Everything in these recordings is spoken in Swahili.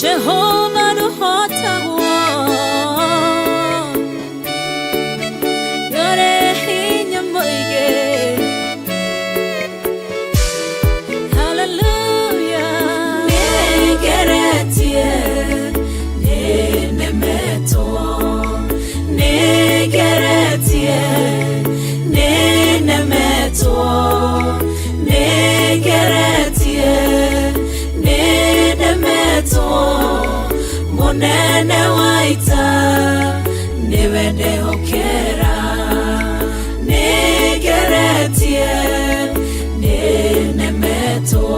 Jehova ndũhotagwo, ndũrĩ hinya mũingĩ. Hallelujah. Nĩngeretie, nĩnemetwo, nĩngeretie, nĩnemetwo, nĩngeretie, nĩnemetwo, mũnene wa ita nĩwe ndehokera. Nĩngeretie, nĩnemetwo,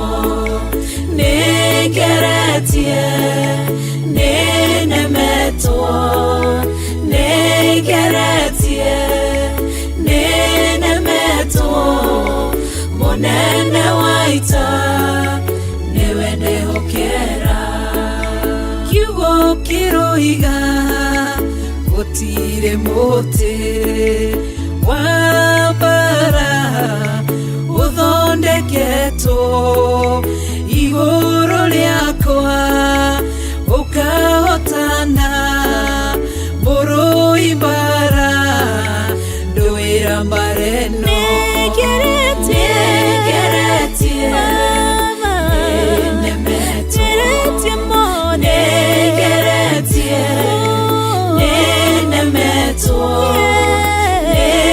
nĩngeretie, nĩnemetwo, nĩngeretie, nĩnemetwo, mũnene wa ita nĩwe ndehokera. Kiugo kĩroiga gũtirĩ mũtĩ wa mbara ũthondeketwo igũrũ rĩakwa ũkahotana, mũrũi mbara ndũĩra mbara ĩno. Nĩngeretie, Nĩngeretie, Baba, nĩnemetwo, ngeretie mothe. Nĩngeretie, nĩnemetwo,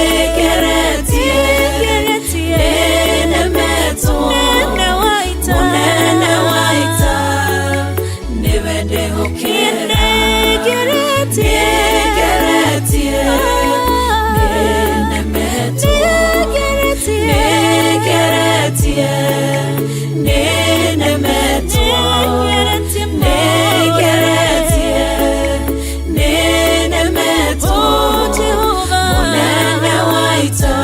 nĩngeretie, Nĩngeretie, nĩnemetwo, mũnene wa ita. Mũnene wa ita nĩwe ndehokera. Nĩngeretie, Nĩngeretie, nĩnemetwo, nĩngeretie, nĩngeretie, nĩnemetwo, nĩngeretie nĩngeretie, nĩnemetwo, Oh, Jehova, mũnene wa ita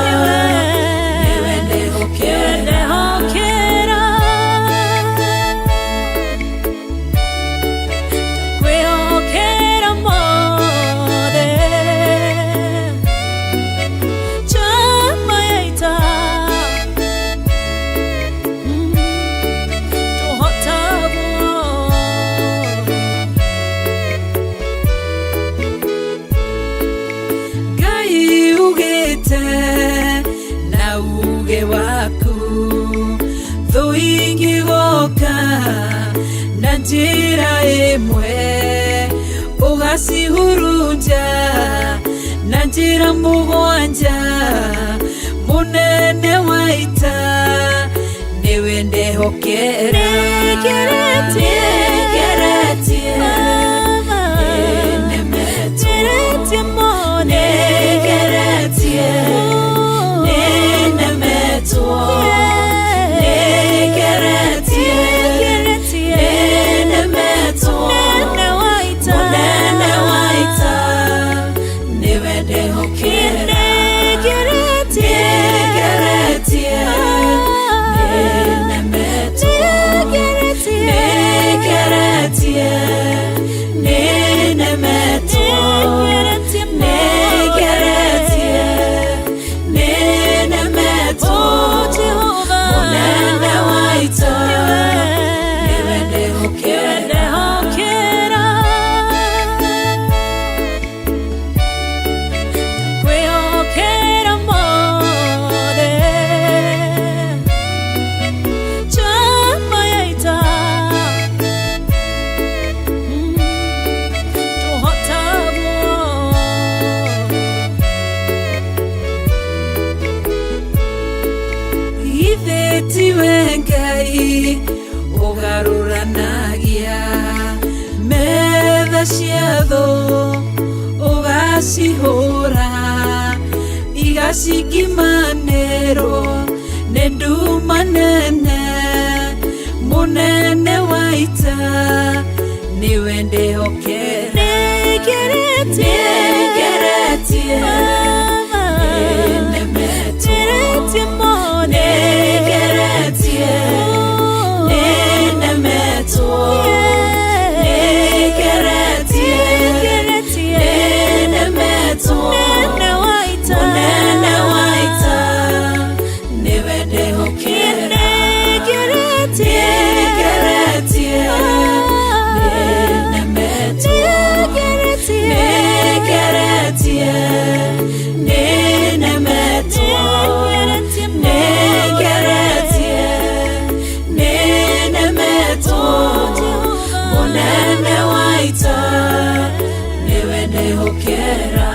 nĩwe ndehokera. Ndehokera. Ndakwĩhokera mothe. Njamba ya ita. Ndũhotagwo. Ngai ugĩte na uge waku, thũ ingĩgoka na njĩra ĩmwe, ũgacihurunja na njĩra mũgwanja, mũnene wa ita nĩwe ndehokera. Nĩngeretie, Nĩngeretie, Baba, nĩnemetwo, ngeretie mothe. Nĩngeretie, nĩnemetwo, nĩngeretie, Nĩngeretie, nĩnemetwo, mũnene wa ita. Mũnene wa ita nĩwe ndehokera. Nĩngeretie, Nĩngeretie, nĩnemetwo, nĩngeretie, nĩngeretie, nĩnemetwo, nĩngeretie nĩngeretie, nĩnemetwo, Oh, Jehova, mũnene wa ita nĩwe ndehokera. Ndehokera. Ndakwĩhokera mothe. Njamba ya ita. Ndũhotagwo. Ithe tiwe Ngai ũgarũranagia metha cia thũ, ũgacihũra igacingimanĩrwo nĩ nduma nene, mũnene wa ita nĩwe ndehokera. Nĩngeretie, Nĩngeretie, Baba, nĩnemetwo, ngeretie mothe. Nĩngeretie, nĩnemetwo, nĩngeretie, Nĩngeretie, nĩnemetwo, mũnene wa ita. Mũnene wa ita nĩwe ndehokera. Nĩngeretie, Nĩngeretie, Nĩngeretie, nĩnemetwo. Nĩngeretie, nĩnemetwo. Mũnene wa ita, nĩwe ndehokera.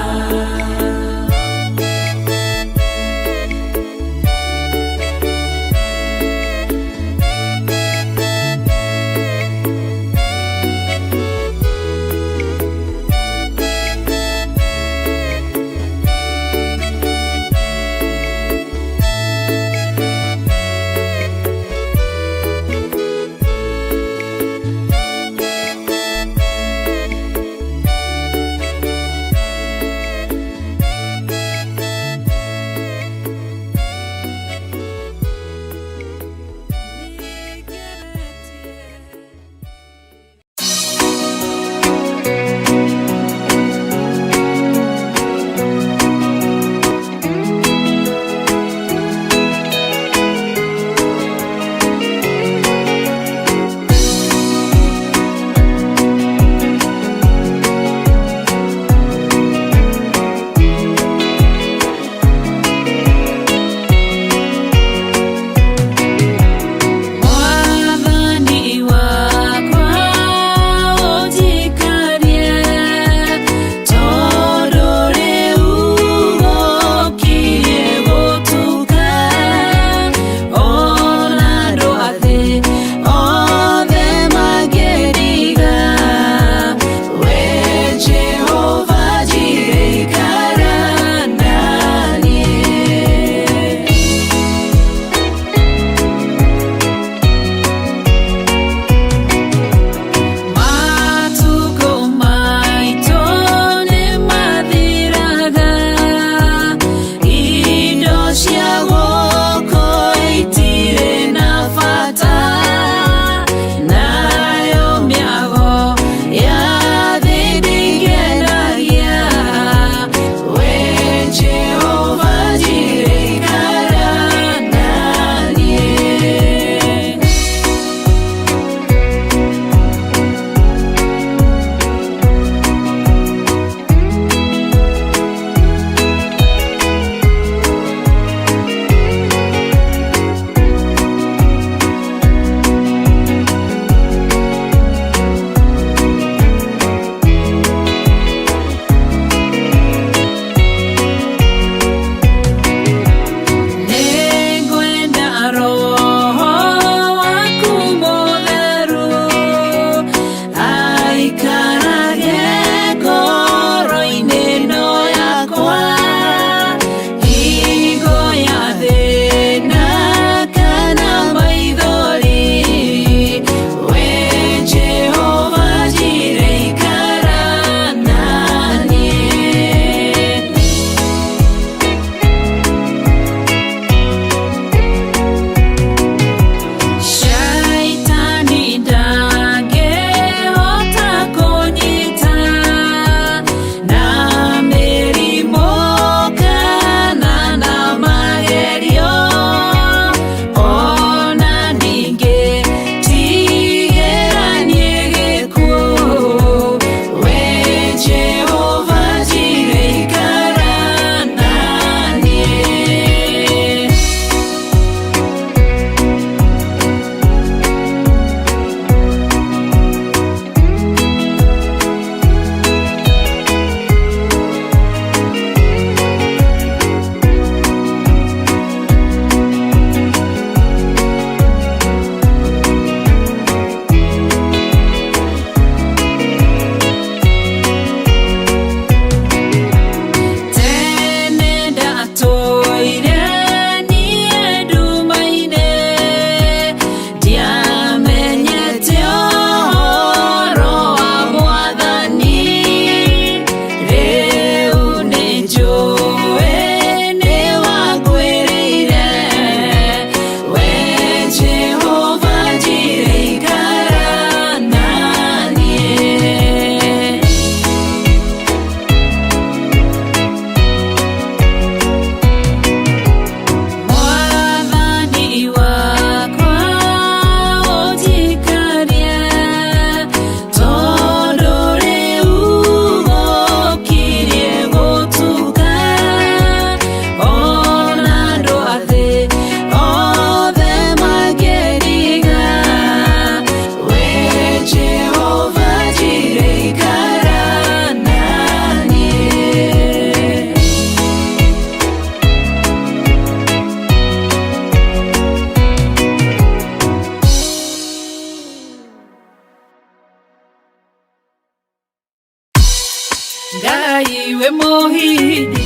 Ngai wĩ mũhindi.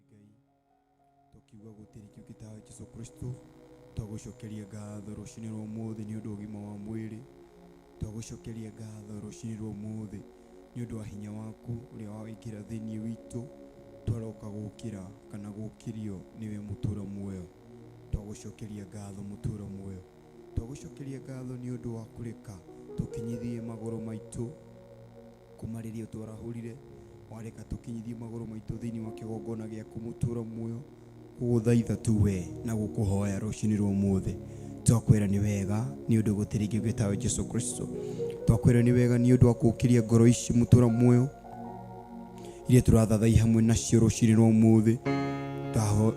Ngai tukiuga gutiri kiu gitawe Jesu Kristo, twagucokeria ngatho rucini rwa umuthi ni undu ugima wa mwiri, twagucokeria ngatho rucini rwa umuthi ni undu wa hinya waku uria waingira thiini witu, twaroka gukira kana gukirio niwe mutura muoyo. Twagucokeria ngatho mutura muoyo, twagucokeria ngatho ni undu wa kureka tukinyithie maguru maitu kuma riria twarahurire, wareka tukinyithie maguru maitu thiini wa kigongona giaku mutura muoyo, guguthaitha tu we na gukuhoya rucini rwa umuthi. Twakwira ni wega ni undu gutiri kĩu gĩtawe Jesu Kristo, twakwira ni wega ni undu wa kukiria ngoro ici mutura muoyo iria turathathai hamwe nacio rucini rwa umuthi.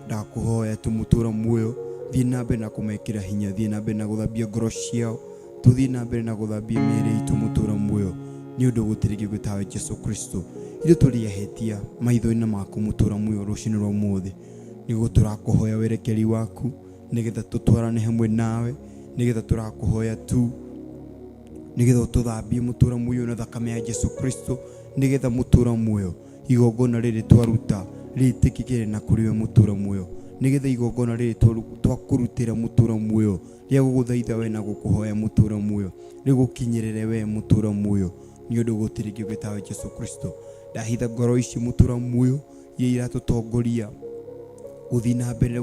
Ndakuhoya tu mutura muoyo, thiĩ na mbere na kũmekĩra hinya, thiĩ na mbere na gũthambia ngoro ciao, tũthiĩ na mbere na gũthambia mĩĩrĩ itũ mũtũra muoyo nĩ ũndũ gũtirĩ kĩndũ tawe Jesu Kristo. Ithuĩ tũrĩ ahĩtia maitho-inĩ maku mũtũra muoyo rũcinĩ rwa ũmũthĩ, nĩguo tũrakũhoya werekeri waku nĩgetha tũtwarane hamwe nawe, nĩgetha tũrakũhoya tu nĩgetha ũtũthambie mũtũra muoyo na thakame ya Jesu Kristo, nĩgetha mũtũra muoyo igongona rĩrĩ twaruta rĩtĩkĩkĩre na kũrĩ we mũtũra muoyo, nĩgetha igongona rĩrĩ twakũrutĩra mũtũra muoyo rĩa gũgũthaitha we na gũkũhoya mũtũra muoyo rĩgũkinyĩrĩre we mũtũra muoyo nĩ ũndũ gũtirĩ kĩndũ gĩtawe Jesu Kristo. Ndahitha ngoro ici mũtũra muoyo iria iratũtongoria gũthiĩ na mbere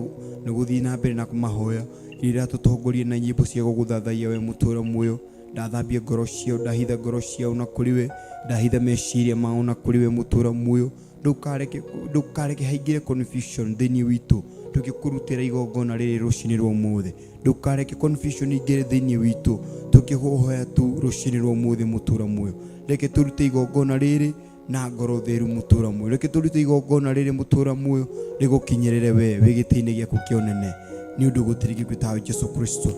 na gũthiĩ na mbere na mahoya, iria iratũtongoria na nyĩmbo cia gũgũthathaiya we mũtũra muoyo. Ndathambia ngoro ciao, ndahitha ngoro ciao na kũrĩ we, ndahitha meciria mao na kũrĩ we mũtũra muoyo. Ndũkareke haingĩre confusion thĩinĩ witũ tũgĩkũrutĩra igongona rĩrĩ rũcinĩ rwa ũmũthĩ. Ndũkareke confusion ingĩre thĩinĩ witũ tũkĩhoya tu rũcinĩ rwa ũmũthĩ mũtũra muoyo. Reke tũrute igongona rĩrĩ na ngoro theru mũtũra muoyo, reke tũrute igongona rĩrĩ mũtũra muoyo rĩgũkinyĩrĩre we wĩ gĩtĩ-inĩ gĩaku kĩa ũnene nĩ ũndũ gũtirĩ kĩndũ tawe Jesu Kristo.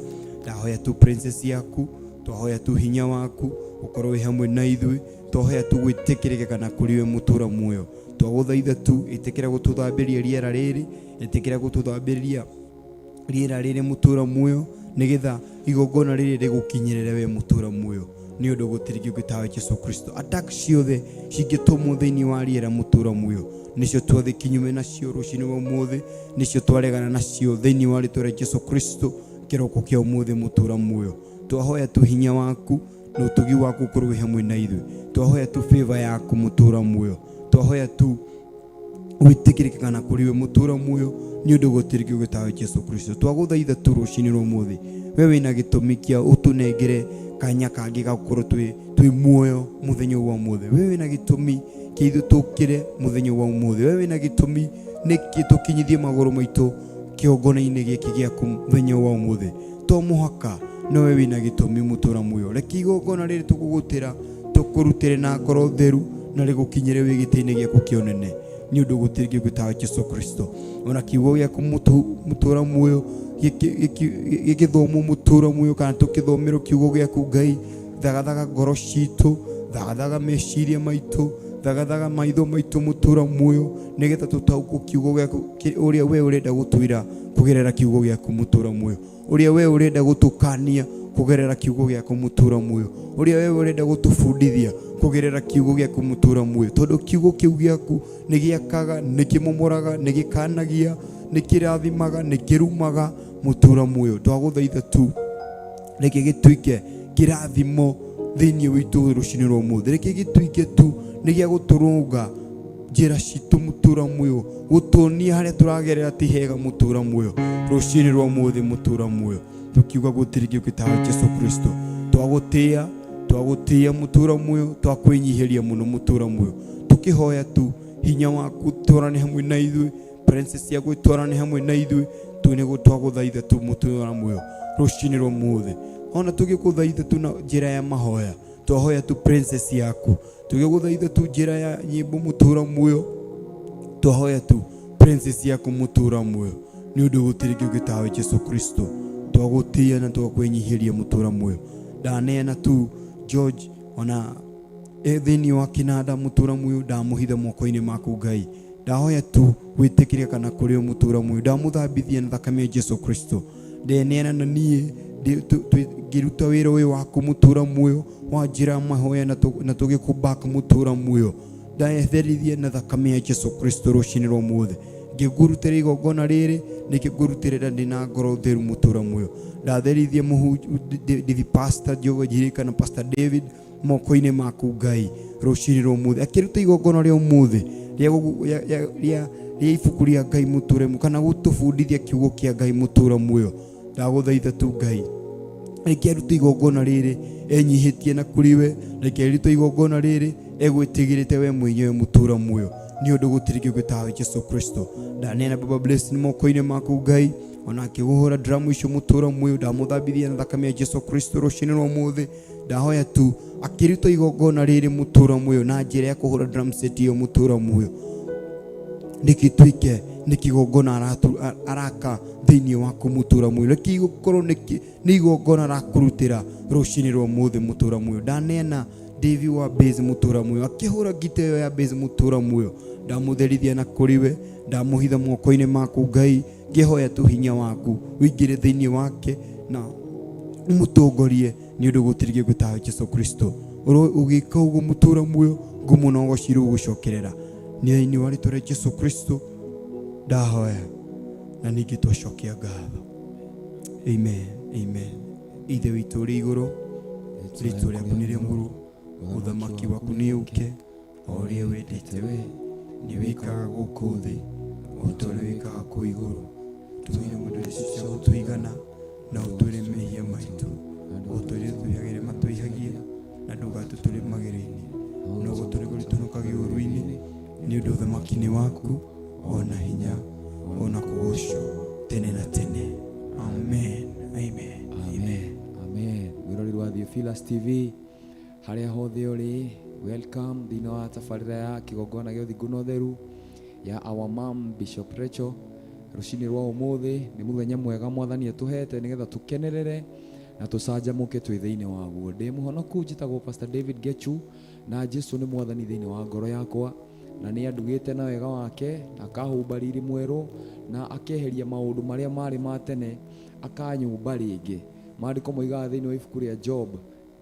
Ndahoya tu princess yaku, twahoya tu hinya waku ũkorwo wĩ hamwe na ithuĩ, twahoya tu gwĩtĩkĩrĩka kana kũrĩ we mũtũra muoyo. Twagũthaitha tu ĩtĩkĩra gũtũthambĩria rĩera rĩrĩ, ĩtĩkĩra gũtũthambĩria rĩera rĩrĩ mũtũra muoyo nĩgetha igongona rĩrĩ rĩgũkinyĩrĩre we mũtũra muoyo nĩ ũndũ gũtirĩ kĩndũ tawe Jesu Kristo. Attack ciothe cingĩtũmwo thĩinĩ wa rĩera mũtũra muoyo nĩcio twathiĩ kinyume nacio rũcinĩ rwa ũmũthĩ, nĩcio twaregana nacio thĩinĩ wa rĩtwa rĩa Jesu Kristo kĩroko kĩa ũmũthĩ mũtũra muoyo. Twahoya tu hinya waku na ũtugi waku ũkorwo wĩ hamwe na ithuĩ, twahoya tu favor yaku mũtũra muoyo, twahoya tu wĩtĩkĩrĩke kana kũrĩ we mũtũra muoyo nĩ ũndũ gũtirĩ kĩndũ gĩtawe Jesu Kristo. Twagũthaitha tu rũcinĩ rwa ũmũthĩ, we wĩna gĩtũmi kĩa ũtũnengere kanya kangĩ ga gũkorwo twĩ muoyo mũthenya ũyũ wa ũmũthĩ. We wĩna gĩtũmi kĩa ithuĩ tũkĩre mũthenya ũyũ wa ũmũthĩ. We wĩna gĩtũmi nĩkĩ tũkinyithie magũrũ maitũ kĩgongona-inĩ gĩkĩ gĩaku mũthenya ũyũ wa ũmũthĩ. To mũhaka no we wĩna gĩtũmi mũtũra muoyo. Reke igongona rĩrĩ tũkũgũtĩra tũkũrutĩre na ngoro theru na rĩgũkinyĩre wĩ gĩtĩ-inĩ gĩaku kĩa ũnene Nĩ ũndũ gũtirĩ kĩngĩ tawe Jesu Kristo. Ona kiugo gĩaku mũtũra muoyo gĩgĩthomwo mũtũra muoyo kana tũkĩthomerwo kiugo gĩaku Ngai, thagathaga ngoro citũ, thagathaga meciria maitũ, thagathaga maitho maitũ mũtũra muoyo, nĩgetha tũtaũkwo kiugo gĩaku ũrĩa we ũrenda gũtwĩra kũgerera kiugo gĩaku mũtũra muoyo, ũrĩa we ũrenda gũtũkania kũgerera kiugo gĩaku mũtũra muoyo, ũrĩa we ũrenda gũtũbundithia kũgerera kiugo gĩaku mũtũra muoyo, tondũ kiugo kĩu gĩaku nĩ gĩakaga, nĩ kĩmomoraga, nĩ gĩkanagia, nĩ kĩrathimaga, nĩ kĩrumaga mũtũra muoyo. Twagũthaitha tu reke gĩtuĩke kĩrathimo thĩinĩ witũ rũcinĩ rwa ũmũthĩ, reke gĩtuĩke tu nĩ gĩa gũtũrũnga njĩra citũ mũtũra muoyo, gũtuonia harĩa tũragerera ti hega mũtũra muoyo rũcinĩ rwa ũmũthĩ mũtũra muoyo, tũkiuga gũtirĩ kĩngĩ tawe Jesu Kristo. Twagũtĩĩa, twagũtĩĩa mũtũra muoyo, twakwĩnyihĩria mũno mũtũra muoyo, tũkĩhoya tu hinya waku twarane hamwe na ithuĩ, princess yaku twarane hamwe na ithuĩ, tu nĩguo twagũthaitha tu mũtũra muoyo rũcinĩ rwa ũmũthĩ. Ona tũgĩkũthaitha tu na njĩra ya mahoya, twahoya tu princess yaku, tũgĩgũthaitha tu njĩra ya nyĩmbo mũtũra muoyo, twahoya tu princess yaku mũtũra muoyo, nĩ ũndũ gũtirĩ kĩngĩ tawe Jesu Kristo. Twagũtĩĩa na twakwĩnyihĩria mũtũra muoyo. Ndaneana tu George ona thĩinĩ wa kĩnanda mũtũra muoyo, ndamũhitha moko-inĩ maku Ngai, ndahoya tu wĩtĩkĩre kana kũrĩ o mũtũra muoyo, ndamũthambithia na thakame ya Jesu Kristo. Ndeneana na niĩ ngĩruta wĩra ũyũ waku mũtũra muoyo wa njĩra ya mahoya na tũgĩkũbaka mũtũra muoyo, ndetherithia na thakame ya Jesu Kristo rũcinĩ rwa ũmũthĩ. Ngĩngũrutĩra igongona rĩrĩ, nĩkĩngũrutĩrĩra ndĩna ngoro theru mũtũra muoyo. Ndatherithia ndithi Pastor Jehova Jireh kana Pastor David moko-inĩ maku Ngai rũcinĩ rwa ũmũthĩ, akĩruta igongona rĩa ũmũthĩ rĩa ibuku rĩa Ngai mũtũre muoyo kana gũtũbundithia kiugo kĩa Ngai mũtũra muoyo. Ndagũthaitha tu Ngai, reke arute igongona rĩrĩ enyihĩtie na kũrĩ we, reke arute igongona rĩrĩ egwĩtigĩrĩte we mwenyewe mũtũra muoyo, nĩ ũndũ gũtirĩ kĩngĩ tawe Jesu Kristo. Ndaneana Baba Blessing moko-inĩ maku Ngai, ona akĩgũhũra dramu icio mũtũra muoyo, ndamũthambithia na thakame ya Jesu Kristo rũcinĩ rwa ũmũthĩ. Ndahoya tu akĩruta igongona rĩrĩ mũtũra muoyo na njĩra ya kũhũra drum set ĩyo mũtũra muoyo, nĩgĩtuĩke nĩ kĩgongona araka thĩinĩ waku mũtũra muoyo, reke gũkorwo nĩ igongona arakũrutĩra rũcinĩ rwa ũmũthĩ mũtũra muoyo. Ndaneana David wa bass mũtũra muoyo akĩhũra ngita ĩyo ya bass mũtũra muoyo, ndamũtherithia na kũrĩ we, ndamũhitha moko-inĩ maku Ngai, ngĩhoya tu hinya waku ũingĩre thĩinĩ wake na ũmũtongorie, nĩ ũndũ gũtirĩ kĩngĩ tawe Jesu Kristo. Ũgĩka ũguo mũtũra muoyo, ngumo na ũgoci rũgũcokerera nĩ thĩinĩ wa rĩtwa rĩa Jesu Kristo ndahoya na ningĩ twacokia ngatho. Amen, amen. Ithe witũ ũrĩ igũrũ, rĩtwa rĩaku nĩ rĩamũrwo, ũthamaki waku nĩ ũke, o ũrĩa wendete we nĩ wĩkaga gũkũ thĩ o ta ũrĩa wĩkaga kũu igũrũ. Tũhe mũndũ cia gũtũigana na ũtwĩre mehia maitũ o ta ũrĩa twĩhagĩra matwĩhagia, na ndũgatũtũre magerio-inĩ, no gũtũrĩgũrĩ tũnũkage ũũru-inĩ, nĩ ũndũ ũthamaki nĩ waku ona hinya ona kũgocwo tene na tene. Amen, amen, amen. Amen. Mwĩroreri wa Theophilus TV harĩa hothe ũrĩ, welcome thĩinĩ wa tabarĩra ya kĩgongona gĩa ũthingu na ũtheru ya our mom Bishop Rachel. Rũcinĩ rwa ũmũthĩ nĩ mũthenya mwega mwathani atũhete nĩgetha tũkenerere na tũcanjamũke twĩ thĩinĩ waguo. Ndĩ mũhonoku, njĩtagwo Pastor David Gechu, na Jesu nĩ mwathani thĩinĩ wa ngoro yakwa, na nĩ andugĩte na wega wake na akahumba riri mwerũ na akeheria maũndũ marĩa marĩ ma tene akanyũmba rĩngĩ. Maandĩko moigaga thĩinĩ wa ibuku rĩa Job,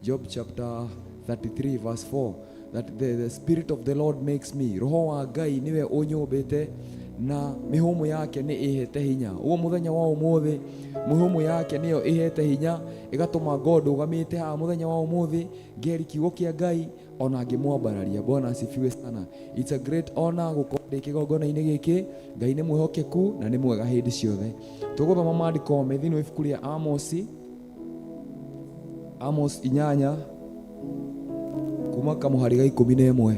Job chapter 33 verse 4, that the spirit of the Lord makes me. Roho wa Ngai niwe ũnyũmbĩte na mĩhũmũ yake nĩ ĩhete hinya. Ũguo mũthenya wa ũmũthĩ mĩhũmũ yake nĩyo ĩhete hinya, ĩgatũma ngorwo ndũgamĩte haha mũthenya wa ũmũthĩ ngeri kiugo kĩa Ngai ona ngĩmwambararia. Bwana asifiwe sana. It's a great honor gũkorwo ndĩ kĩgongona-inĩ gĩkĩ. Ngai nĩ mwĩhokeku na nĩ mwega hĩndĩ ciothe. Tũgũthoma maandĩko me thĩinĩ wa ibuku rĩa Amosi, Amos 8 kuma kamũhari ga 11,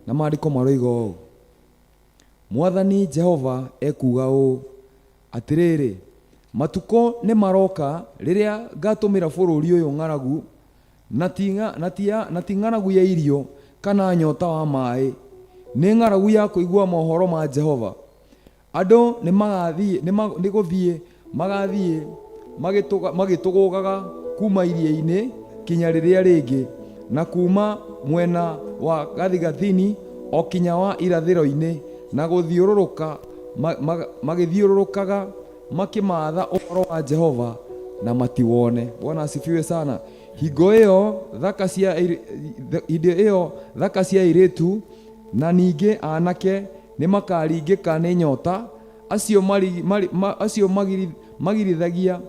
na maandĩko maroiga ũũ: Mwathani Jehova ekuuga ũũ, atĩrĩrĩ, matukũ nĩ maroka rĩrĩa ngatũmĩra bũrũri ũyũ ng'aragu, na ti ng'aragu ya irio kana nyota wa maĩ, Nĩ ng'aragu ya kũigua mohoro ma Jehova. Andũ nĩ magathiĩ nĩ gũthiĩ magathiĩ magĩtũgũgaga kuma iria-inĩ kinya rĩrĩa rĩngĩ, na kuma mwena wa gathigathini o kinya wa irathĩro-inĩ, na gũthiũrũrũka magĩthiũrũrũkaga makĩmatha ũhoro wa Jehova na matiwone. Bwana asifiwe sana. Hingo ĩyo thaka cia hĩndĩ ĩyo thaka cia airĩtu na ningĩ anake nĩ makaringĩka nĩ nyota, acio mari, mari, ma, acio magiri, magirithagia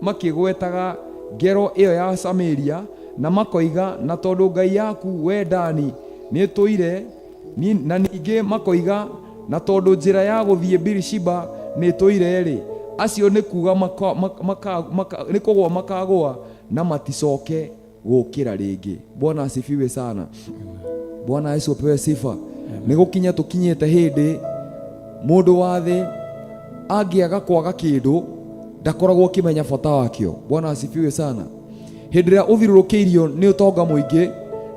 makĩgwetaga ngero ĩyo ya Samaria na makoiga, na tondũ Ngai yaku we Dani nĩĩtũire, na ningĩ makoiga, na tondũ njĩra ya gũthiĩ Birishiba nĩĩtũire-rĩ, acio nĩ kuga nĩ kũgũa makagũa na maticoke gũkĩra rĩngĩ. Bwana asifiwe sana. Bwana Yesu apewe sifa. Nĩ gũkinya tũkinyĩte hĩndĩ mũndũ wa thĩ angĩaga kwaga kĩndũ ndakoragwo akĩmenya bata wakĩo. Bwana asifiwe sana. Hĩndĩ ĩrĩa ũthirũrũkĩirio nĩ ũtonga mũingĩ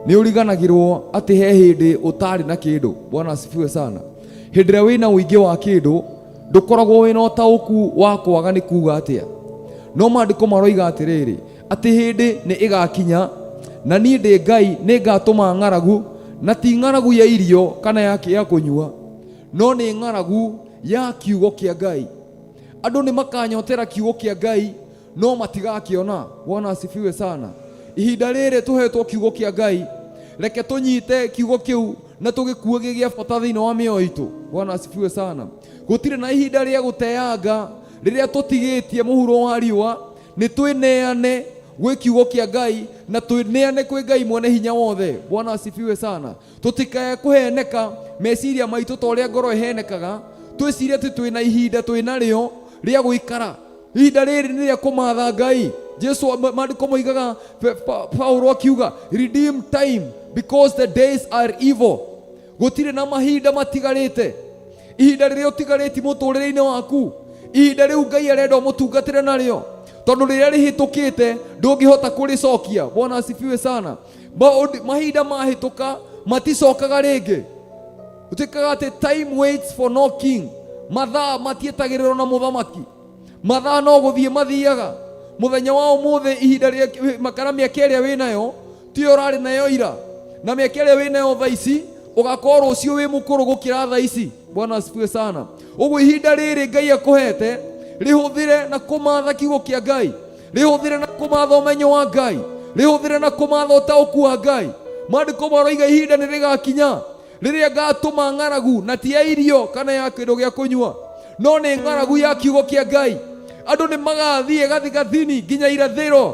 nĩ ũriganagĩrwo atĩ he hĩndĩ ũtarĩ na kĩndũ. Bwana asifiwe sana. Hĩndĩ ĩrĩa wĩna ũingĩ wa kĩndũ ndũkoragwo wĩna ũtaũku wa kwaga nĩ kuga atĩa. No maandĩko maroiga atĩrĩrĩ, atĩ hĩndĩ nĩ ĩgakinya na niĩ ndĩ Ngai nĩ ngatũma ng'aragu, na ti ng'aragu ya irio kana ya kũnyua, no nĩ ng'aragu ya kiugo kĩa Ngai. Andũ nĩ makanyotera kiugo kĩa Ngai no matigakĩona. Bwana asifiwe sana. Ihinda rĩrĩ tũhetwo kiugo kĩa Ngai, reke tũnyite kiugo kĩu na tũgĩkue gĩ gĩa bata thĩinĩ wa mĩoyo itũ. Bwana asifiwe sana. Gũtirĩ na ihinda rĩa gũteanga rĩrĩa tũtigĩtie mũhuro wa riũa. Nĩ twĩneane gwĩ kiugo kĩa Ngai na twĩneane kwĩ Ngai mwene hinya wothe. Bwana asifiwe sana. Tũtikae kũheneka meciria maitũ ta ũrĩa ngoro ĩhenekaga, twĩcirie atĩ twĩna ihinda twĩnarĩo rĩa gũikara. Ihinda rĩrĩ nĩ rĩa kũmatha Ngai. Jesu maandĩko moigaga, Paulo akiuga, redeem time because the days are evil. Gũtirĩ na mahinda matigarĩte. Ihinda rĩrĩa ũtigarĩtie mũtũrĩre-inĩ waku, ihinda rĩu Ngai arenda ũmũtungatĩre narĩo, tondũ rĩrĩa rĩhĩtũkĩte ndũngĩhota kũrĩcokia. Bwana asifiwe sana. Mahinda mahĩtũka maticokaga rĩngĩ. Ũtuĩkaga atĩ time waits for no king. Mathaa matietagĩrĩrwo na mũthamaki. Mathaa no gũthiĩ mathiaga. Mũthenya wa ũmũthĩ, ihinda rĩa kana mĩaka ĩrĩa wĩnayo tiyo ũrarĩ nayo ira, na mĩaka ĩrĩa wĩnayo thaa ici ũgakorwo rũciũ wĩ mũkũrũ gũkĩra thaa ici. Bwana asifiwe sana. Ũguo ihinda rĩrĩ Ngai akũhete rĩhũthĩre na kũmatha kiugo kĩa Ngai, rĩhũthĩre na kũmatha ũmenyo wa Ngai, rĩhũthĩre na kũmatha ũtaũku wa Ngai. Maandĩko maroiga ihinda nĩ rĩgakinya rĩrĩa ngatũma ng'aragu, na ti ya irio kana ya kĩndũ gĩa kũnyua, no nĩ ng'aragu ya kiugo kĩa Ngai. Andũ nĩ magathiĩ gathigathini nginya irathĩro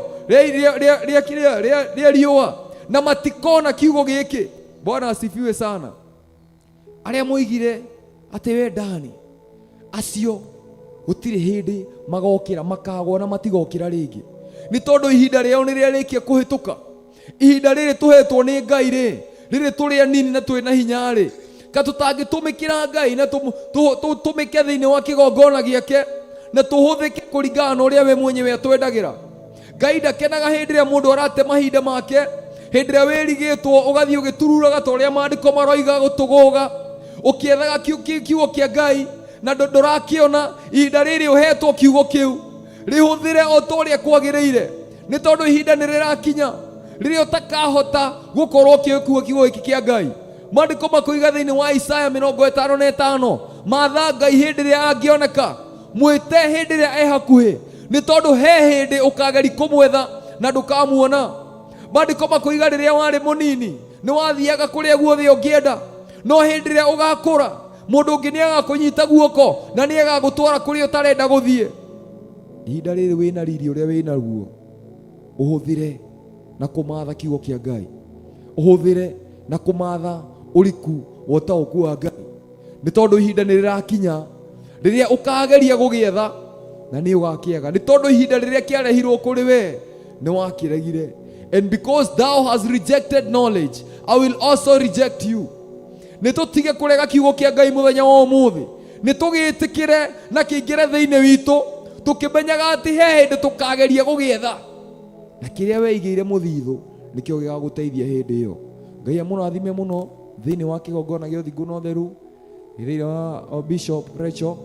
rĩa riũa na matikona kiugo gĩkĩ. Bwana asifiwe sana. Arĩa moigire atĩ we Dani, acio gũtirĩ hĩndĩ magokĩra, makagwa na matigokĩra rĩngĩ, nĩ tondũ ihinda rĩao nĩ rĩarĩkia kũhĩtũka. Ihinda rĩrĩ tũhetwo nĩ Ngai rĩ, rĩrĩ tũrĩ anini na twĩ na hinya rĩ, ka tũtangĩtũmĩkĩra Ngai na tũtũmĩke thĩinĩ wa kĩgongona gĩake na tũhũthĩke kũringana na ũrĩa we mwenyewe atwendagĩra. Ngai ndakenaga hĩndĩ ĩrĩa mũndũ arate mahinda make, hĩndĩ ĩrĩa wĩrigĩtwo ũgathiĩ ũgĩtururaga ta ũrĩa maandĩko maroiga, gũtũgũga ũkĩethaga kiugo kĩa Ngai na ndũrakĩona. Ihinda rĩrĩ ũhetwo kiugo kĩu rĩhũthĩre o ta ũrĩa kwagĩrĩire, nĩ tondũ ihinda nĩ rĩrakinya rĩrĩa ũtakahota gũkorwo ũkĩkua kiugo gĩkĩ kĩa Ngai. Maandĩko makoiga thĩinĩ wa Isaya 55, matha Ngai hĩndĩ ĩrĩa angĩoneka, mwĩte hĩndĩ ĩrĩa e hakuhĩ, nĩ tondũ he hĩndĩ ũkageri kũmwetha na ndũkamuona. Maandĩko makoiga rĩrĩa warĩ mũnini nĩ wathiaga kũrĩa guothe ũngĩenda, no hĩndĩ ĩrĩa ũgakũra mũndũ ũngĩ nĩ agakũnyita guoko na nĩ agagũtwara kũrĩa ũtarenda gũthiĩ. Ihinda rĩrĩ wĩna riri ũrĩa wĩnaguo, ũhũthĩre na kũmatha kiugo kĩa Ngai, ũhũthĩre na kũmatha ũriku wa ũtaũku wa Ngai, nĩ tondũ ihinda nĩ rĩrakinya rĩrĩa ũkageria gũgĩetha na nĩ ũgakĩaga, nĩ tondũ ihinda rĩrĩa kĩarehirwo kũrĩ we nĩ wakĩregire. And because thou has rejected knowledge, I will also reject you. Nĩ tũtige kũrega kiugo kĩa Ngai mũthenya wa ũmũthĩ, nĩ tũgĩtĩkĩre na kĩingĩre thĩinĩ witũ, tũkĩmenyaga atĩ he hĩndĩ tũkageria gũgĩetha, na kĩrĩa weigĩire mũthithũ nĩkĩo gĩgagũteithia hĩndĩ ĩyo. Ngai amũrathime mũno. Thĩinĩ wa kĩgongona gĩa ũthingu na ũtheru, thĩinĩ wa Bishop Rachel,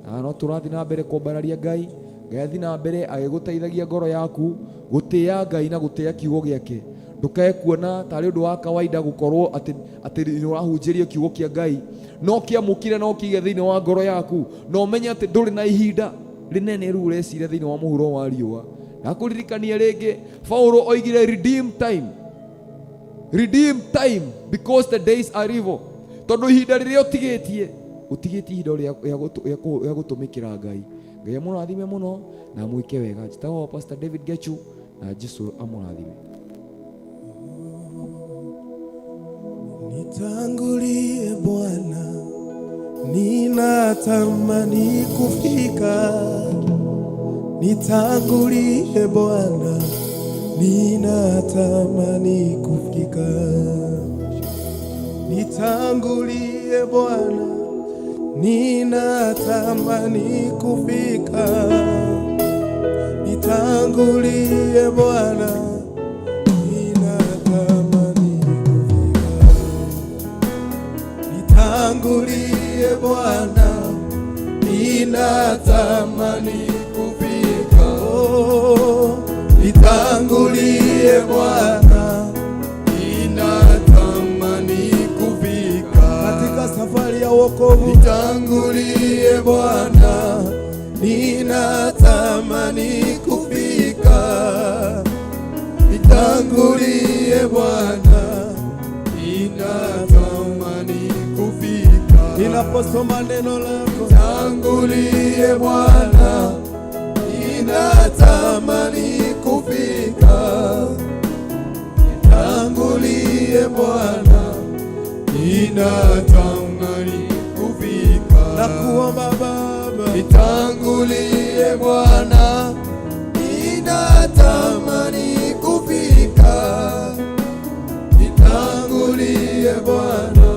na no tũrathiĩ na mbere kwambararia Ngai. Ngai athiĩ na mbere agĩgũteithagia ngoro yaku gũtĩĩa Ngai na gũtĩĩa kiugo gĩake. Ndũkae kuona tarĩ ũndũ wa kawaida gũkorwo atĩ nĩ ũrahunjĩrio kiugo kĩa Ngai, no kĩamũkire no kĩige thĩinĩ wa ngoro yaku, na ũmenye atĩ ndũrĩ na ihinda rĩnene rĩu ũreciria thĩinĩ wa mũhuro wa riũa. Ndakũririkania rĩngĩ, Paulo oigire redeem time, redeem time because the days are evil. Tondũ ihinda rĩrĩa ũtigĩtie, ũtigĩtie ihinda rĩa gũtũmĩkĩra Ngai. Ngai amũrathime mũno na amwĩke wega. Njĩtagwo Pastor David Gechu, na Jesu amũrathime. Nitangulie Bwana, ninatamani kufika. Nitangulie Bwana, ninatamani kufika. Nitangulie Bwana, ninatamani kufika. Nitangulie Bwana, ninatamani kufika. Nitangulie Bwana, ninatamani kufika. Oh, nitangulie Bwana, ninatamani kufika. Katika safari ya wokovu, nitangulie Bwana, ninatamani kufika. Nitangulie Bwana, ninatamani kufika. Ninaposoma neno lako, nitangulie Bwana, ninatamani kufika. Nitangulie Bwana, ninatamani kufika. Nakuomba Baba, nitangulie Bwana, ninatamani kufika. Nitangulie Bwana,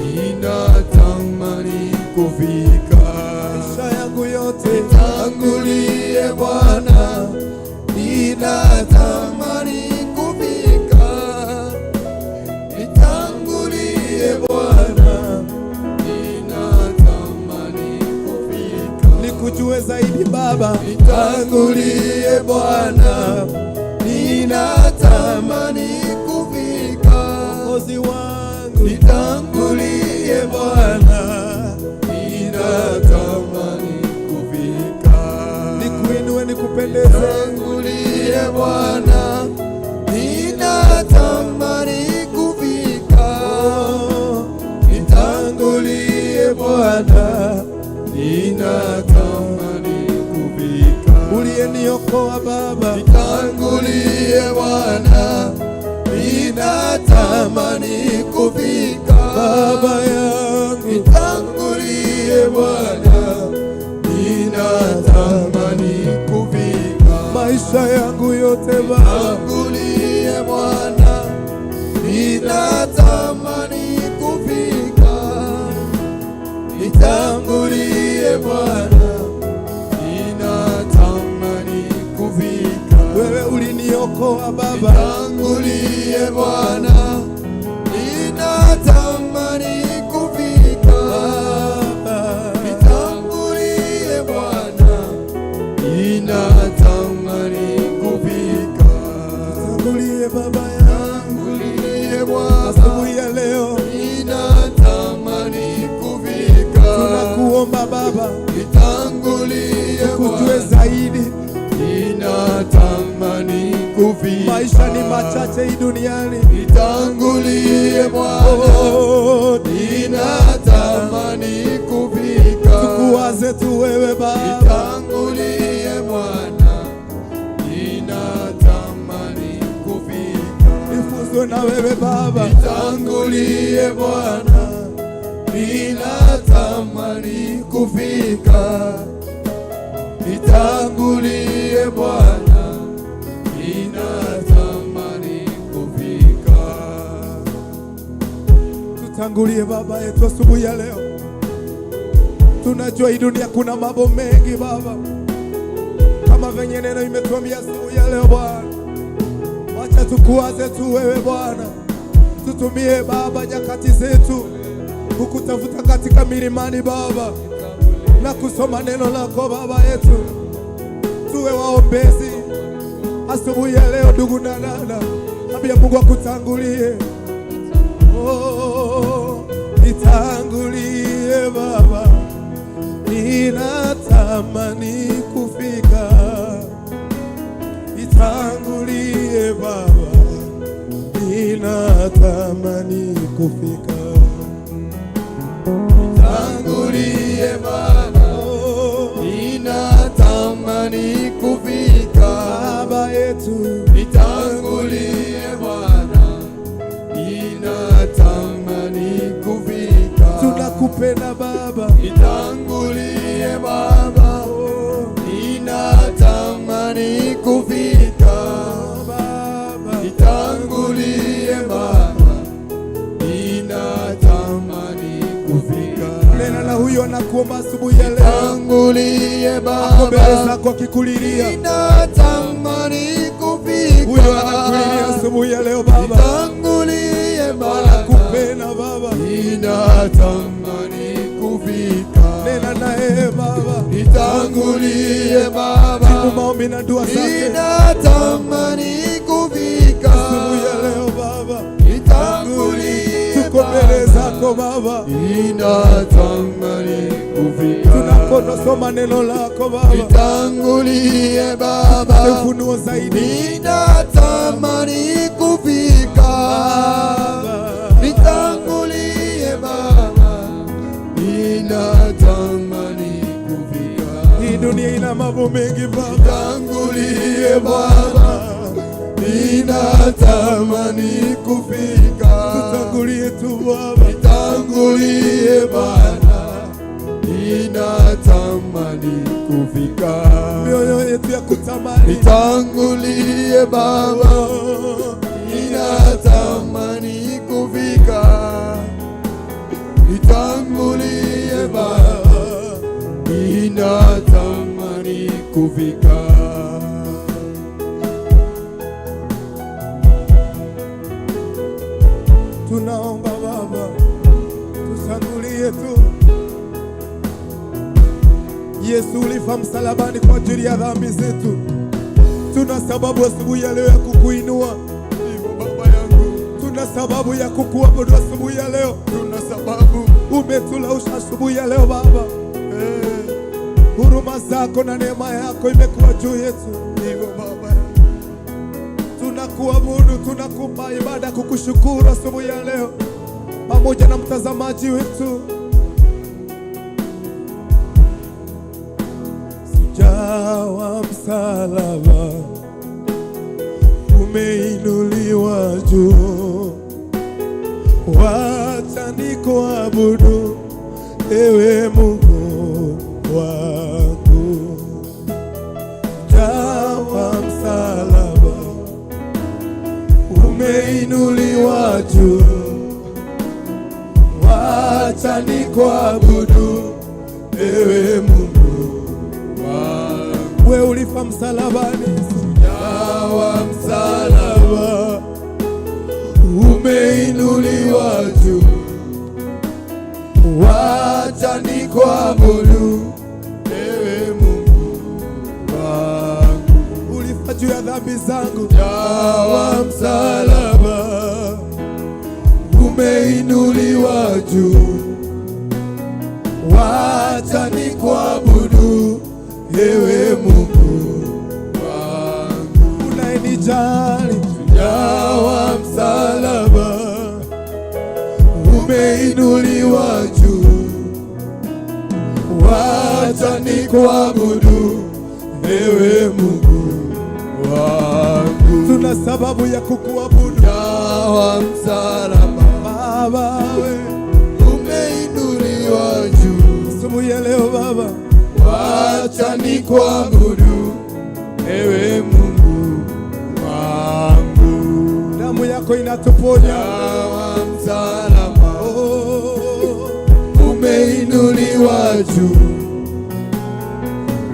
ninatamani kufika. Maisha yangu yote, nitangulie Bwana, ninatamani kufika. Nitangulie Bwana, ninatamani kufika. Nikujue zaidi Baba, nitangulie Bwana, ninatamani kufika. Mwokozi wangu, nitangulie Bwana, ninatamani kufika. Nikuinue, nikupendeze, nitangulie Bwana, ninatamani kufika. Nitangulie Bwana, ninatamani kufika. Uliyeniokoa Baba, nitangulie Bwana, ninatamani kufika. Baba yangu, nitangulie Bwana, ninatamani kufika. Maisha yangu yote Baba, nitangulie Bwana, ninatamani kufika. Nitangulie Bwana, ninatamani kufika. Wewe uliniokoa Baba, nitangulie Bwana, ninatamani kufika. Nitangulie Bwana, ninatamani kufika. Nitangulie Baba yangu, nitangulie Bwana, asubuhi ya leo ninatamani kufika. Tunakuomba Baba, nitangulie, tukujue zaidi, ninatamani kufika. Maisha ni machache hii duniani, nitangulie Bwana, oh, ninatamani kufika. Tukuwaze tu wewe Baba, nitangulie Bwana, ninatamani kufika. Nifunzwe na wewe Baba, nitangulie Bwana, ninatamani kufika. Nitangulie Bwana, ninatamani kufika. Tutangulie Baba yetu asubuhi ya leo. Tunajua hii dunia kuna mambo mengi Baba, kama venye neno imetuambia asubuhi ya leo Bwana, wacha tukuwaze tu wewe Bwana, Tutumie Baba nyakati zetu kukutafuta katika milimani Baba, na kusoma neno lako Baba yetu. Tuwe waombezi asubuhi ya leo, ndugu na dada, ambia Mungu akutangulie. Oh, nitangulie Baba, ninatamani kufika. Nitangulie Baba, ninatamani kufika. Tangulie Baba, Oh, ninatamani kufika. Baba yetu, Nitangulie Bwana, ninatamani kufika. tunakupenda Baba. Nitangulie Baba, Oh, ninatamani kufika. Baba, Nitangulie Baba, ninatamani kufika. nena na huyo anakuomba asubuhi ya leo, Nitangulie ako mbele Baba, zako akikulilia. ninatamani kufika. Huyo anakulilia asubuhi ya leo Baba, Nitangulie Baba, anakupenda Baba, ninatamani kufika. nena naye Baba, Nitangulie Baba, jibu maombi na dua zake ninatamani kufika. asubuhi ya leo Baba, Nitangulie tuko mbele Baba, zako Baba, ninatamani kufika. tunaponosoma neno lako Baba, Nitangulie Baba, ufunuo zaidi ninatamani kufika. Baba. Nitangulie Baba, ninatamani kufika. Hii dunia ina mambo mengi Baba, Nitangulie Baba, ninatamani kufika. tutangulie tu Baba, Nitangulie Bwana, ninatamani kufika. mioyo yetu ya kutamani Nitangulie Baba, ninatamani kufika. Nitangulie Baba, ninatamani kufika. Tunaomba Baba, tutangulie tu. Yesu ulifa msalabani kwa ajili ya dhambi zetu. Tuna sababu asubuhi ya leo ya kukuinua, Ndivyo Baba yangu, tuna sababu ya kukuabudu asubuhi ya leo. tuna sababu Umetulausha asubuhi ya leo Baba, eh, huruma zako na neema yako imekuwa juu yetu. ndivyo Baba yangu. Tunakuabudu, tunakupa ibada, kukushukuru asubuhi ya leo pamoja na mtazamaji wetu. Sijawa msalaba umeinuliwa juu, wacha nikuabudu ewe Mungu wangu. Jawa msalaba umeinuliwa juu, wacha nikuabudu ewe Mungu Wangu We ulifa msalabani, Jawa msalaba umeinuliwa juu, wacha nikuabudu ewe Mungu wangu. ulifa juu ya dhambi zangu, Jawa msalaba umeinuliwa juu, wacha nikuabudu ewe Mungu wangu. unayenijali Jawa msalaba umeinuliwa juu, wacha nikuabudu ewe Mungu wangu. tuna sababu ya kukuabudu Jawa msalaba Baba, we umeinuliwa juu, asubuhi ya leo Baba, wacha nikuabudu ewe Mungu wangu. damu yako inatuponya. Jawa msalaba Oh, umeinuliwa juu,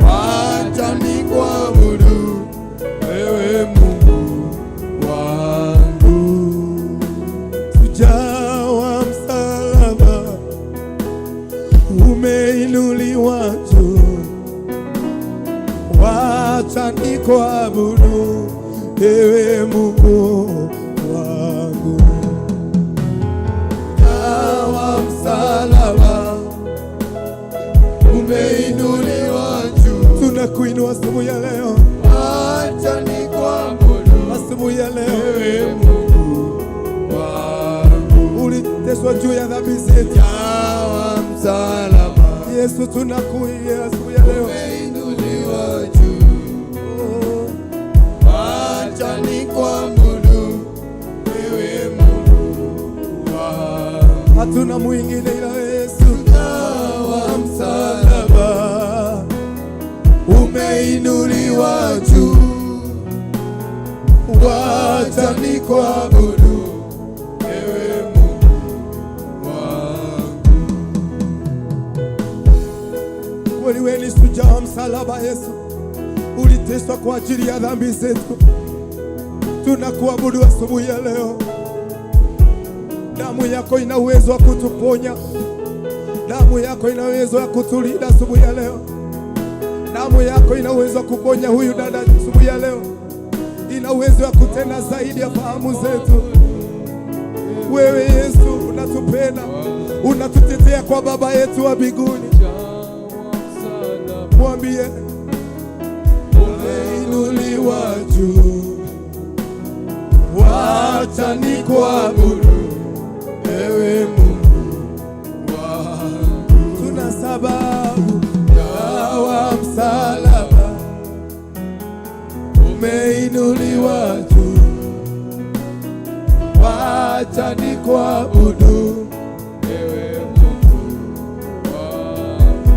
wacha nikuabudu ewe Mungu wangu. Nikuabudu ewe Mungu wangu. Wa msalaba umeinuliwa juu, Tunakuinua asubuhi ya leo, acha nikuabudu asubuhi ya leo. ewe Mungu wangu. Uliteswa juu ya dhambi zetu. Wa msalaba Yesu, tunakuia asubuhi ya leo. umeinuliwa juu, acha nikuabudu ewe Mungu wangu. Hatuna mwingine ila Yesu. Wa msalaba umeinuliwa juu, wacha nikuabudu ewe Mungu wangu. Kweli wewe ni shujaa wa msalaba Yesu, uliteswa kwa ajili ya dhambi zetu. Tunakuabudu asubuhi ya leo. Damu yako ina uwezo wa kutuponya, damu yako ina uwezo wa kutulinda asubuhi ya leo. Damu yako ina uwezo wa kuponya huyu dada asubuhi ya leo, ina uwezo wa kutenda zaidi ya fahamu zetu. Wewe Yesu unatupenda, unatutetea kwa Baba yetu wa mbinguni. Mwambie Umeinuliwa juu, wacha nikuabudu ewe Mungu wangu. Tuna sababu Wa msalaba umeinuliwa juu, wacha nikuabudu ewe Mungu wangu.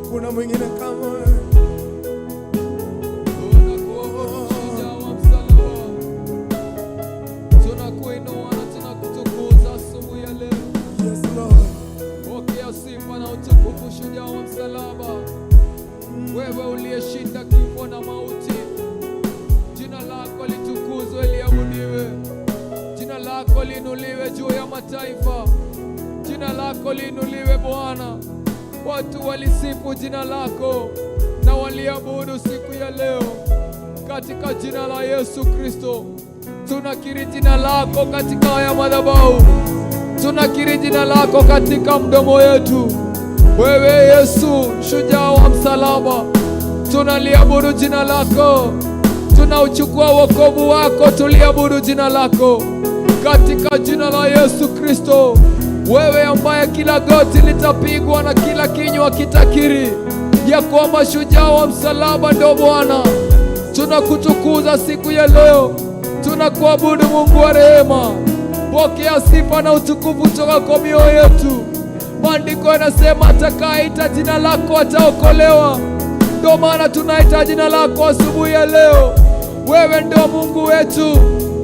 Hakuna mwingine kama wewe. Tunakuabudu shujaa wa msalaba. Tunakuinua na tunakutukuza asubuhi ya leo. Yes, Lord. Pokea sifa na utukufu, shujaa wa msalaba, wewe uliyeshinda kifo na mauti. Jina lako litukuzwe, liabudiwe. Jina lako liinuliwe juu ya mataifa. Jina lako liinuliwe Bwana. Watu walisifu jina lako na waliabudu siku ya leo, katika jina la Yesu Kristo. Tunakiri jina lako katika haya madhabahu, tunakiri jina lako katika mdomo yetu. Wewe Yesu, shujaa wa msalaba, tunaliabudu jina lako, tunauchukua wokovu wako, tuliabudu jina lako katika jina la Yesu Kristo. Wewe ambaye kila goti litapigwa na kila kinywa kitakiri ya kwamba shujaa wa msalaba ndio Bwana. Tunakutukuza siku ya leo, tunakuabudu Mungu wa rehema. Pokea sifa na utukufu kutoka kwa mioyo yetu. Maandiko yanasema atakayeita jina lako ataokolewa. Ndio maana tunaita jina lako asubuhi ya leo. Wewe ndio Mungu wetu,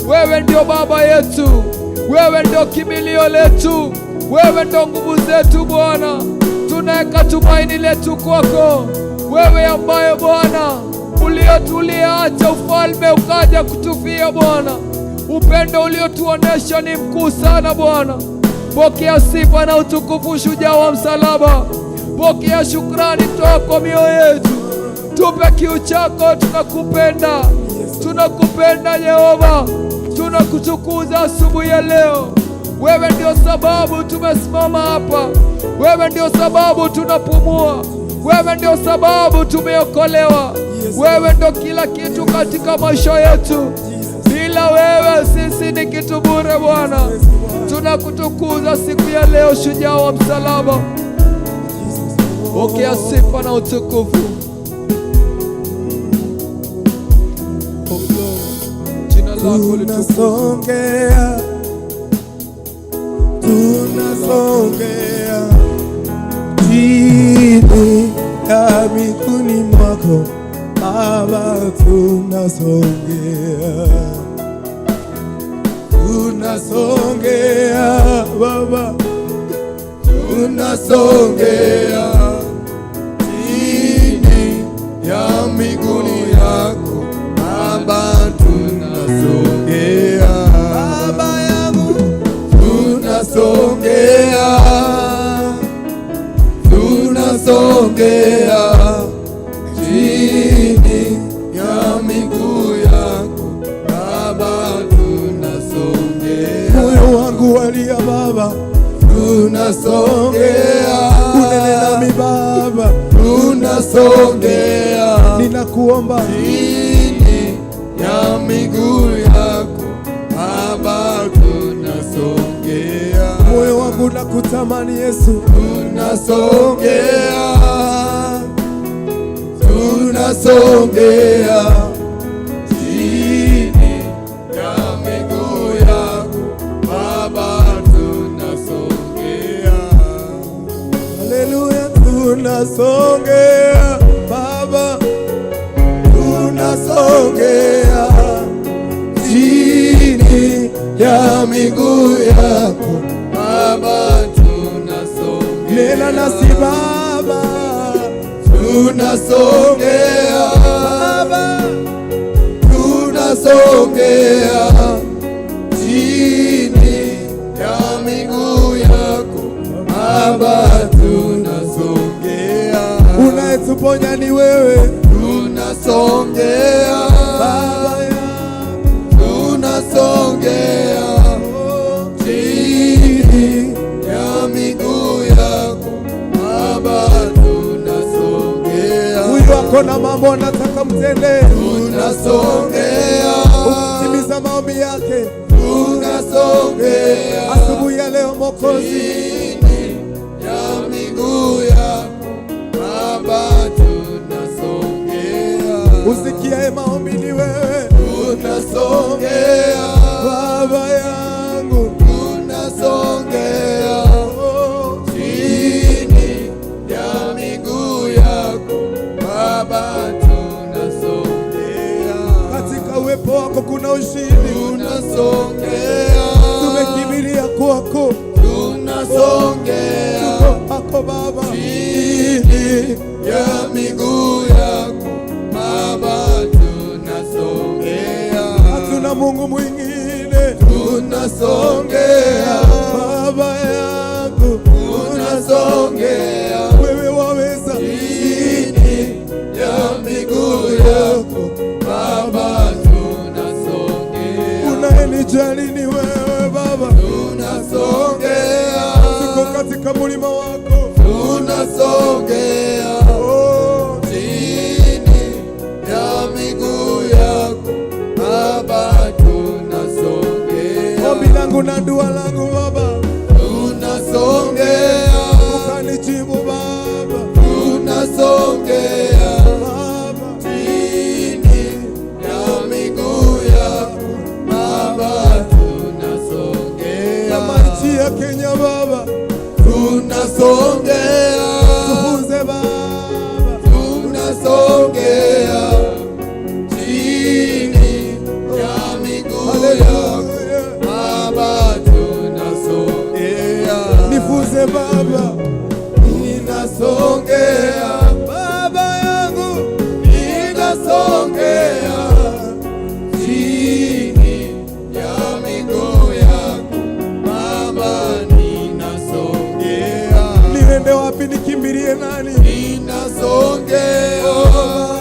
wewe ndio Baba yetu, wewe ndio kimbilio letu, wewe ndio nguvu zetu Bwana. Tunaweka tumaini letu kwako, wewe ambaye Bwana uliotuliacha ufalme ukaja kutufia Bwana. Upendo uliotuonesha ni mkuu sana Bwana. Pokea sifa na utukufu, shujaa wa msalaba. Pokea shukrani kutoka kwa mioyo yetu. Tupe kiu chako, tunakupenda, tunakupenda Yehova, tunakutukuza asubuhi ya leo. Wewe ndio sababu tumesimama hapa, wewe ndio sababu tunapumua, wewe ndio sababu tumeokolewa, wewe ndio kila kitu katika maisha yetu. Bila wewe sisi ni kitu bure Bwana. Tunakutukuza siku ya leo, shujaa wa msalaba. Pokea sifa na utukufu. Jina lako litukuzwe. Tunasongea, tunasongea chini ya miguuni mwako Baba, tunasongea, tunasongea Baba, Tunasongea chini ya miguuni yako Baba, tunasongea Baba yangu, tunasongea, tunasongea Tunasongea. Unene nami Baba, Tunasongea. Ninakuomba chini ya miguu yako Baba, tunasongea. Moyo wangu nakutamani Yesu, Tunasongea, tunasongea chini ya miguu yako Baba, tunasongea. Haleluya, tunasongea Baba, tunasongea Chini ya miguu yako Baba, tunasongea. Nena nasi Baba, Tunasongea, Baba, tunasongea chini ya miguu yako Baba, tunasongea. Unayetuponya ni wewe Tunasongea, Baba yangu, tunasongea chini ya miguu yako Baba, tunasongea. Huyu ako na mambo anataka mtendee, Tunasongea, ukitimiza maombi yake tunasongea asubuhi ya leo Mwokozi, chini ya miguu yako Baba, tunasongea. Usikiaye maombi ni wewe Tunasongea, Baba yangu, tunasongea chini ya miguu yako Baba, tunasongea. Katika uwepo wako kuna ushindi, Tunasongea, tumekimbilia kwako, tunasongea tuko kwako Baba, chini ya miguu yako Baba, tunasongea. Hatuna Mungu mwingine, Tunasongea, Baba yangu, tunasongea wewe waweza, chini ya miguu yako Baba, tunasongea. Unayenijali ni wewe Baba, Tunasongea, tuko katika mlima wako, tunasongea oh, chini ya miguu yako Baba, tunasongea. Ombi langu na dua langu Baba, Tunasongea, ukanijibu Baba, tunasongea Baba, chini ya miguu yako Baba, tunasongea. Kama nchi ya Kenya Baba, Tunasongea, tufunze Baba, tunasongea chini ya miguu yako haleluya, Baba, tunasongea. nifunze Baba, Ninasongea, Baba yangu, ninasongea chini ya miguu yako Baba, ninasongea. Niende wapi nikimbilie nani? Ninasongea, Oh,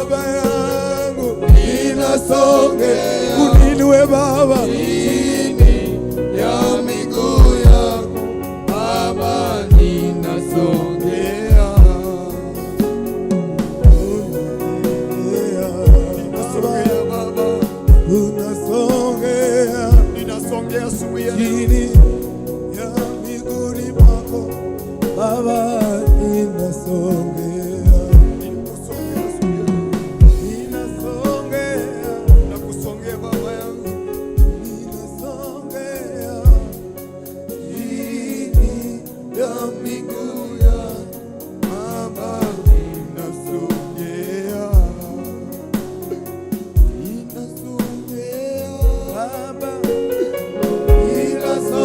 Baba yangu, ninasongea uniinue Baba, chini ya miguu yako Baba, ninasongea. Ninasongea Baba, unasongea ninasongea asubuhi ya leo. chini ya miguuni mwako Baba, ninasongea, Ninakusongea asubuhi ya leo. Ninasongea, Nakusongea Baba yangu. Ninasongea Chini ya miguu yako Baba, ninasongea. Ninasongea. Baba, Ninasongea.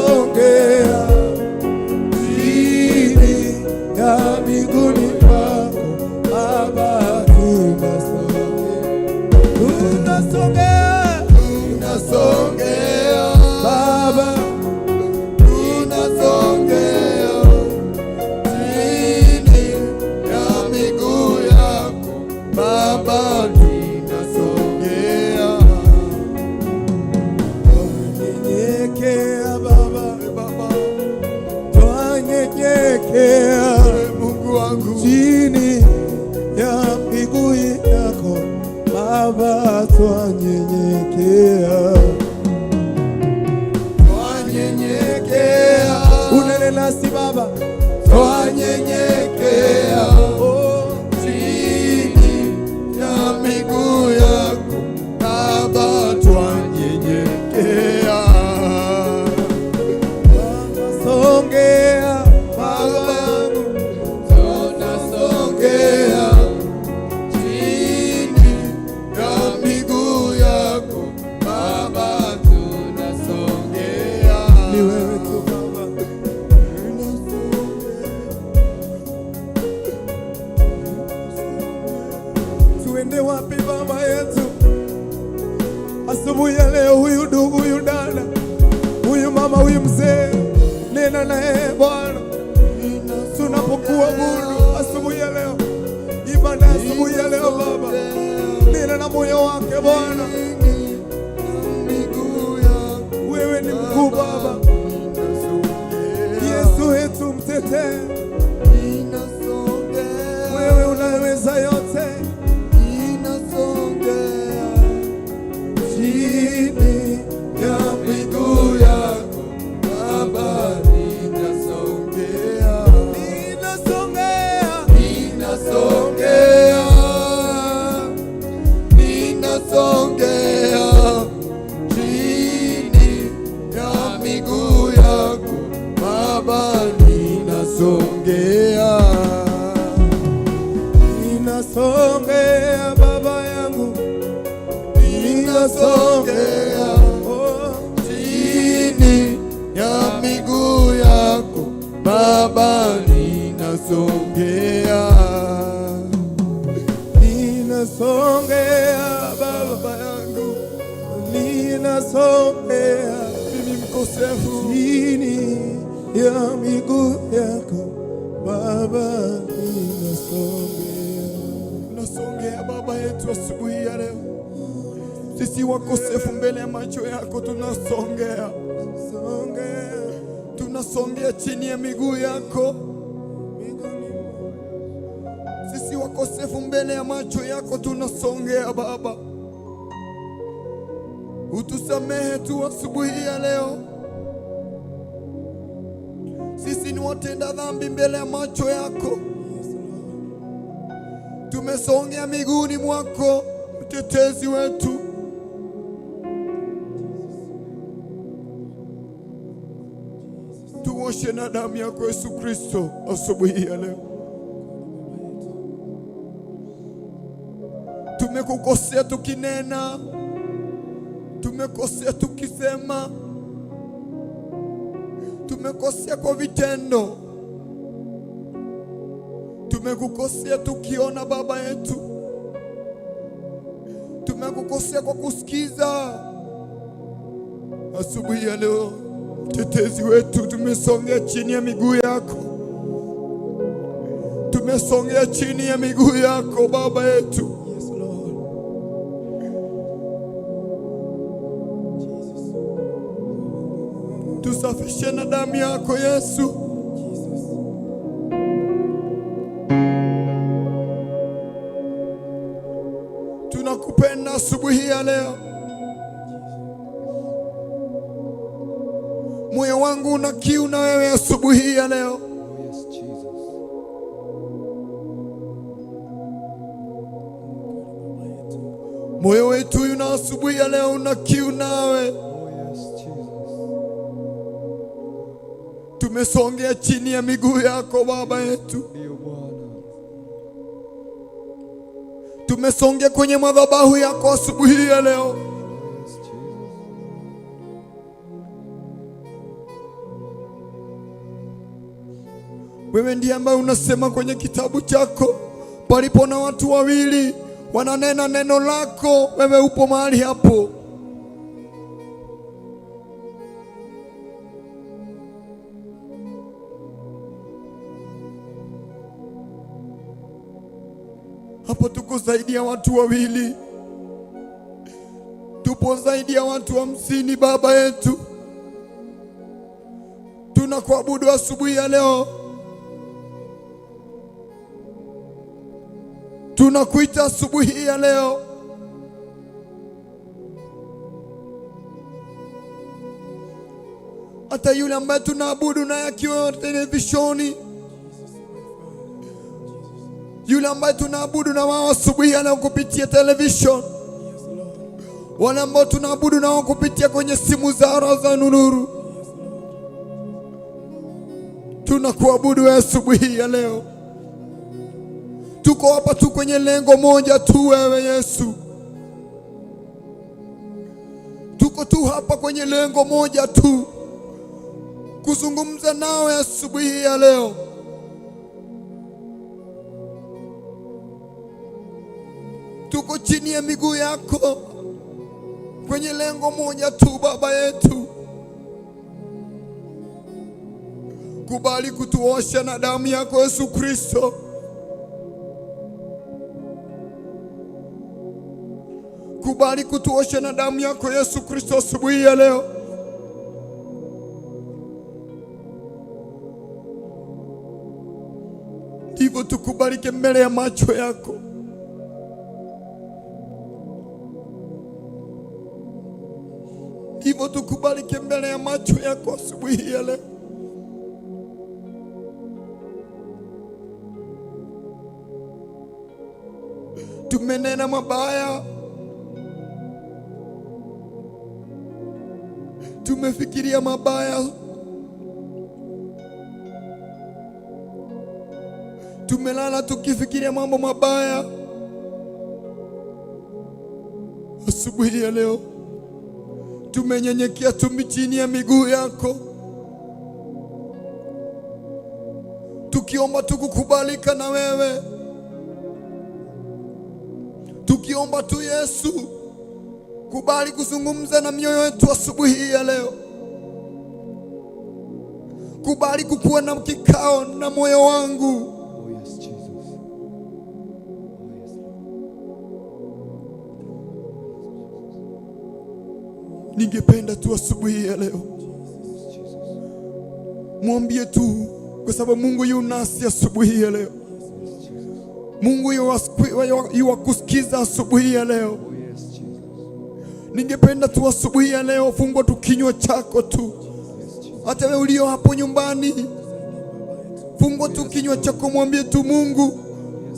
Asubuhi ya leo, huyu ndugu, huyu dada, huyu mama, huyu mzee, nena naye Bwana tunapokuabudu asubuhi ya leo, ibada asubuhi ya leo Baba, nena na moyo wake Bwana. Wewe ni mkuu Baba, Yesu wetu mtetee, wewe unaweza yote. Chini ya miguu yako Baba, ninasongea, Ninasongea, ninasongea, ninasongea chini ya miguu yako Baba, ninasongea, ninasongea Baba yangu, ninasongea oh, chini ya miguu yako Baba, ninasongea, ninasongea Baba Baba yangu, ninasongea mimi mkosefu, chini ya miguu yako Baba, ninasongea. nasongea Baba yetu asubuhi ya leo. Sisi wakosefu mbele ya macho yako tunasongea, Songea tunasongea chini ya miguu yako. miguuni Sisi wakosefu mbele ya macho yako tunasongea Baba, utusamehe tu asubuhi ya leo. Sisi ni watenda dhambi mbele ya macho yako, tumesongea miguuni mwako, mtetezi wetu. Tuoshe na damu yako Yesu Kristo asubuhi ya leo. Tumekukosea tukinena, tumekosea tukisema, tumekosea kwa vitendo, tumekukosea tukiona Baba yetu, tumekukosea kwa kusikiza. Asubuhi ya leo, mtetezi wetu, tumesongea chini ya miguu yako, tumesongea chini ya miguu yako Baba yetu. Yes, Lord. Jesus. Tusafishe na damu yako Yesu. Jesus. Tunakupenda asubuhi ya leo. Moyo wangu una kiu na wewe asubuhi ya leo. Oh, yes, Jesus. Moyo wetu una asubuhi ya leo una kiu nawe. Oh, yes, Jesus. Tumesongea chini ya miguu yako Baba yetu. Ndio Bwana. Tumesongea kwenye madhabahu yako asubuhi ya leo. Oh, yes, Jesus. Wewe ndiye ambaye unasema kwenye kitabu chako, palipo na watu wawili wananena neno lako, wewe upo mahali hapo. Hapo tuko zaidi ya watu wawili, tupo zaidi ya watu 50. Baba yetu, tunakuabudu asubuhi ya leo. Tunakuita asubuhi ya leo. Hata yule ambaye tunaabudu naye akiwa televishoni, yule ambaye tunaabudu na wao asubuhi ya leo kupitia television, wale ambao tunaabudu nao kupitia kwenye simu zao za nunuru, tunakuabudu wewe asubuhi ya leo. Tuko hapa tu kwenye lengo moja tu, wewe Yesu. Tuko tu hapa kwenye lengo moja tu, kuzungumza nawe asubuhi ya leo. Tuko chini ya miguu yako. kwenye lengo moja tu, Baba yetu, kubali kutuosha na damu yako Yesu Kristo. Kubali kutuosha na damu yako Yesu Kristo asubuhi ya leo. Ndivyo tukubalike mbele ya macho yako. Ndivyo tukubalike mbele ya macho yako asubuhi ya leo. Tumenena mabaya, tumefikiria mabaya, tumelala tukifikiria mambo mabaya. Asubuhi ya leo tumenyenyekea tumi chini ya miguu yako, tukiomba tukukubalika na wewe, tukiomba tu Yesu, kubali kuzungumza na mioyo yetu asubuhi ya leo. Kubali kukuwa na kikao na moyo wangu. Oh yes, Jesus. Oh yes, Lord. Ningependa tu asubuhi ya leo Yes, Jesus. mwambie tu, kwa sababu Mungu yu nasi asubuhi ya leo. Yes, Jesus. Mungu yuwakusikiza asubuhi ya leo. Oh yes, Jesus. Ningependa tu asubuhi ya leo fungua tu kinywa chako tu, Yes, Jesus. hata wewe ulio hapo nyumbani, fungua tu kinywa chako, mwambie tu Mungu,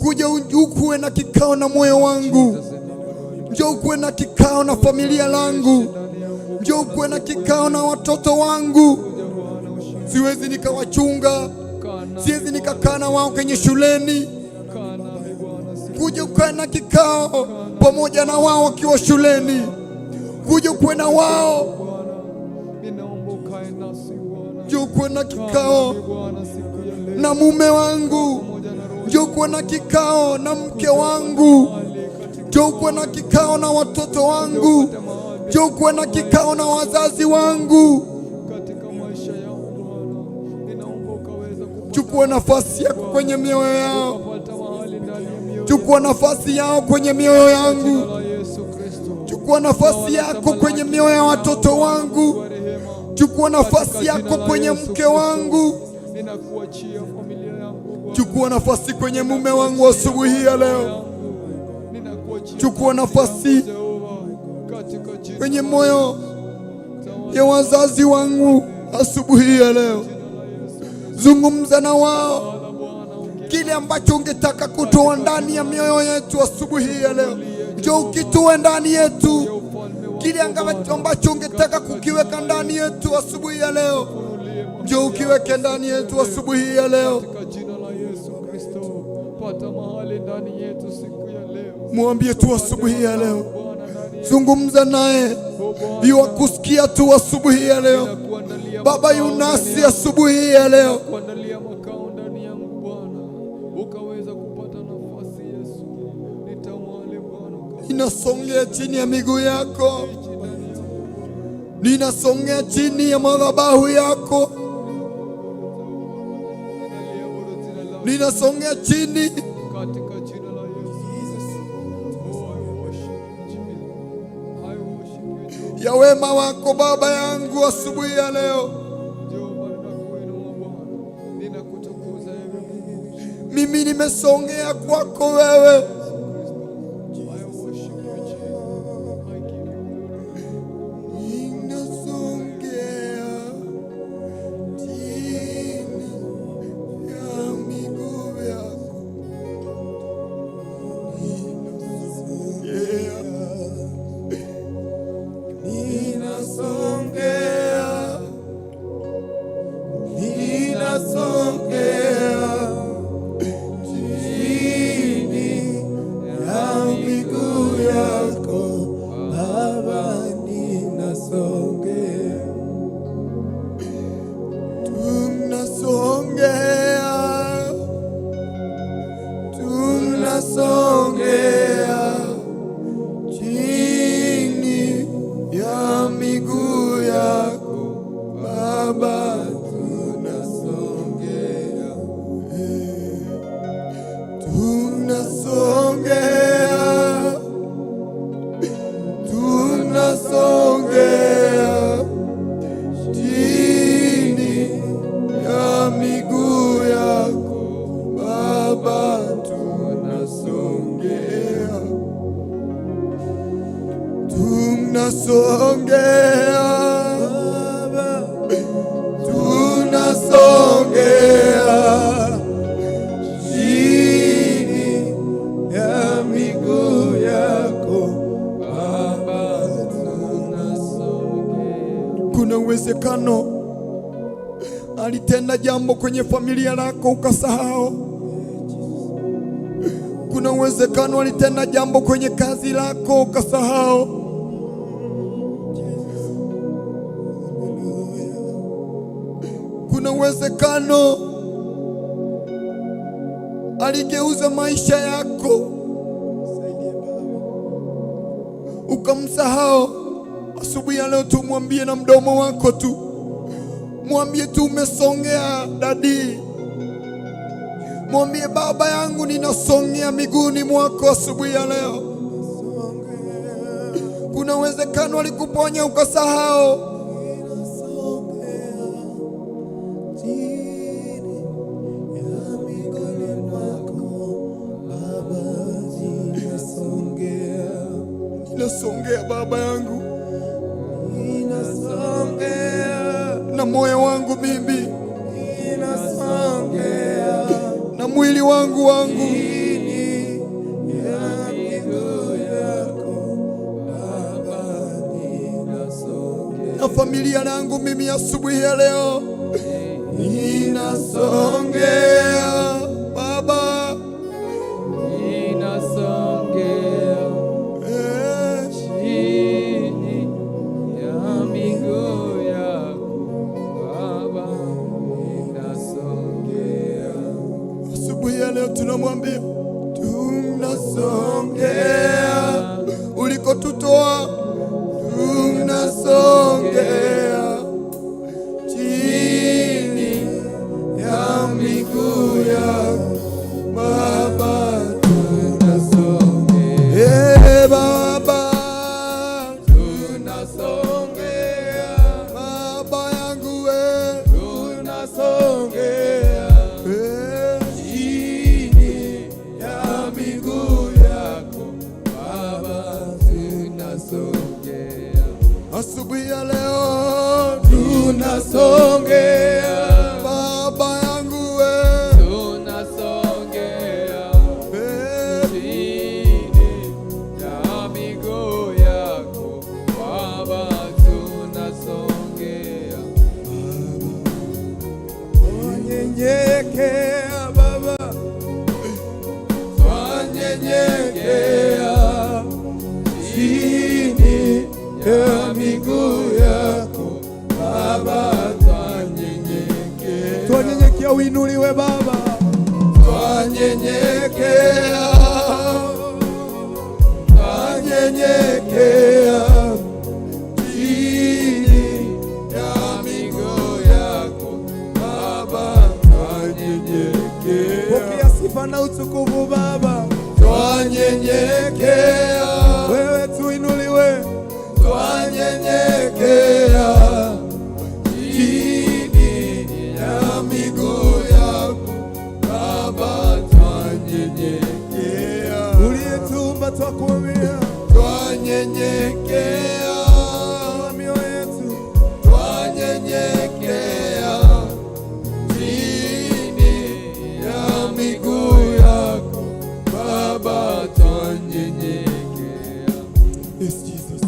kuja ukuwe na kikao na moyo wangu, Jesus, ninaomba njoo ukuwe na kikao na familia langu, ndani yangu njoo ukuwe na kikao na watoto wangu. kuja Bwana ushirika Siwezi nikawachunga, nami siwezi nikakaa na wao kwenye shuleni. kaa nami Bwana siku Kuja ukae na kikao pamoja na wao wakiwa shuleni, kuja ukuwe na wao, Bwana, ninaomba ukae nasi Bwana, njoo ukuwe na kaa kikao nami Bwana siku ya leo na mume wangu, pamoja na roho njoo kuwa na kikao na mke wangu, mahali katika njoo kuwa na kikao na watoto wangu, mahali njoo kuwa na kikao na wazazi wangu. katika maisha yangu Bwana, ninaomba ukaweza kupata Chukua nafasi yako kwenye mioyo yao, ukapata mahali ndani ya mioyo chukua nafasi yao kwenye mioyo yangu, jina la Yesu Kristo. chukua nafasi yako kwenye mioyo ya watoto wangu, Wa rehema, chukua nafasi katika jina yako la kwenye Yesu mke Kristo, wangu, ninakuachia familia yangu Bwana. chukua nafasi kwenye mume wangu asubuhi ya leo, Ninakuachia chukua nafasi nafasi yangu Jehova, katika jina kwenye la moyo ya wazazi wangu asubuhi ya leo. Zungumza na wao Bwana, Bwana ongea kile ambacho ungetaka kutoa ndani ya mioyo yetu asubuhi ya leo, njoo ukitoe ndani yetu ufalme wako kile ambacho ungetaka kukiweka ndani yetu asubuhi ya leo, njoo ukiweke ndani yetu asubuhi ya leo. katika jina la Yesu Kristo. Pata mahali ndani yetu siku ya leo. Mwambie tu asubuhi ya leo, Bwana ndani yetu zungumza naye, yuwakusikia tu asubuhi ya leo. kuandalia Baba yunasi asubuhi ya leo, kuandalia makao ndani yangu Bwana, ukaweza kupata nafasi Yesu, nitawale Bwana, ukaweze ninasongea chini ya miguu yako, ninasongea chini ya madhabahu yako, naliabudu jina lako ninasongea chini katika jina la Yesu. Oh, I worship you, Jesus. I worship you, Jehovah. ya wema wako Baba yangu asubuhi ya leo. Jehova, ninakuinua Bwana, ninakutukuza ewe Mungu. Mimi nimesongea kwako wewe, Yesu Kristo. I worship you, Jesus. I give you glory. ninasongea chini ya miguu yako, ninasongea, ninasongea, ninasongea chini ya miguu yako Baba, ninasongea, tunasongea, tunasongea chini miguu yako Baba, tunasongea, tunasongea, tunasongea chini ya miguu yako Baba, tunasongea, tunasongea Baba, tunasongea chini ya miguu yako Baba, tunasongea. Kuna uwezekano alitenda jambo kwenye familia lako ukasahau. Kuna uwezekano alitenda jambo kwenye kazi lako ukasahau. Kuna uwezekano aligeuza maisha yako ukamsahau. Asubuhi ya leo tumwambie na mdomo wako tu, mwambie tu umesongea daddy, mwambie baba yangu, ninasongea miguuni mwako asubuhi ya leo. Kuna uwezekano alikuponya ukasahau. Chini ya miguuni mwako Baba, ninasongea, Ninasongea baba yangu ninasongea, na moyo wangu mimi ninasongea na mwili wangu chini ya miguu yako Baba, ninasongea, na familia yangu mimi asubuhi ya leo ninasongea Baba, Ninasongea chini ya miguu yako Baba, ninasongea. Asubuhi ya leo tunamwambia tunasongea ulikotutoa, tunasongea chini ya miguu yako Baba, Tunasongea, eh, Baba, tunasongea, Baba yangu we, tunasongea eh, chini ya miguu yako Baba, tunasongea, asubuhi ya leo tunasongea, Baba yangu we, tunasongea eh, chini ya miguu yako Baba, tunasongea. Wanyenyekea Baba, Twanyenyekea chini ya miguu yako Baba, twanyenyekea, twanyenyekea uinuliwe Baba, twanyenyekea, twanyenyekea chini ya miguu yako Baba, twanyenyekea, pokea sifa na utukufu Baba, twanyenyekea, wewe tuinuliwe, twanyenyekea chini ya miguu yako Baba, twanyenyekea, uliyetuumba twakuambia, twanyenyekea, kwa mioyo yetu twanyenyekea chini ya miguu yako Baba, twanyenyekea. Yes, Jesus,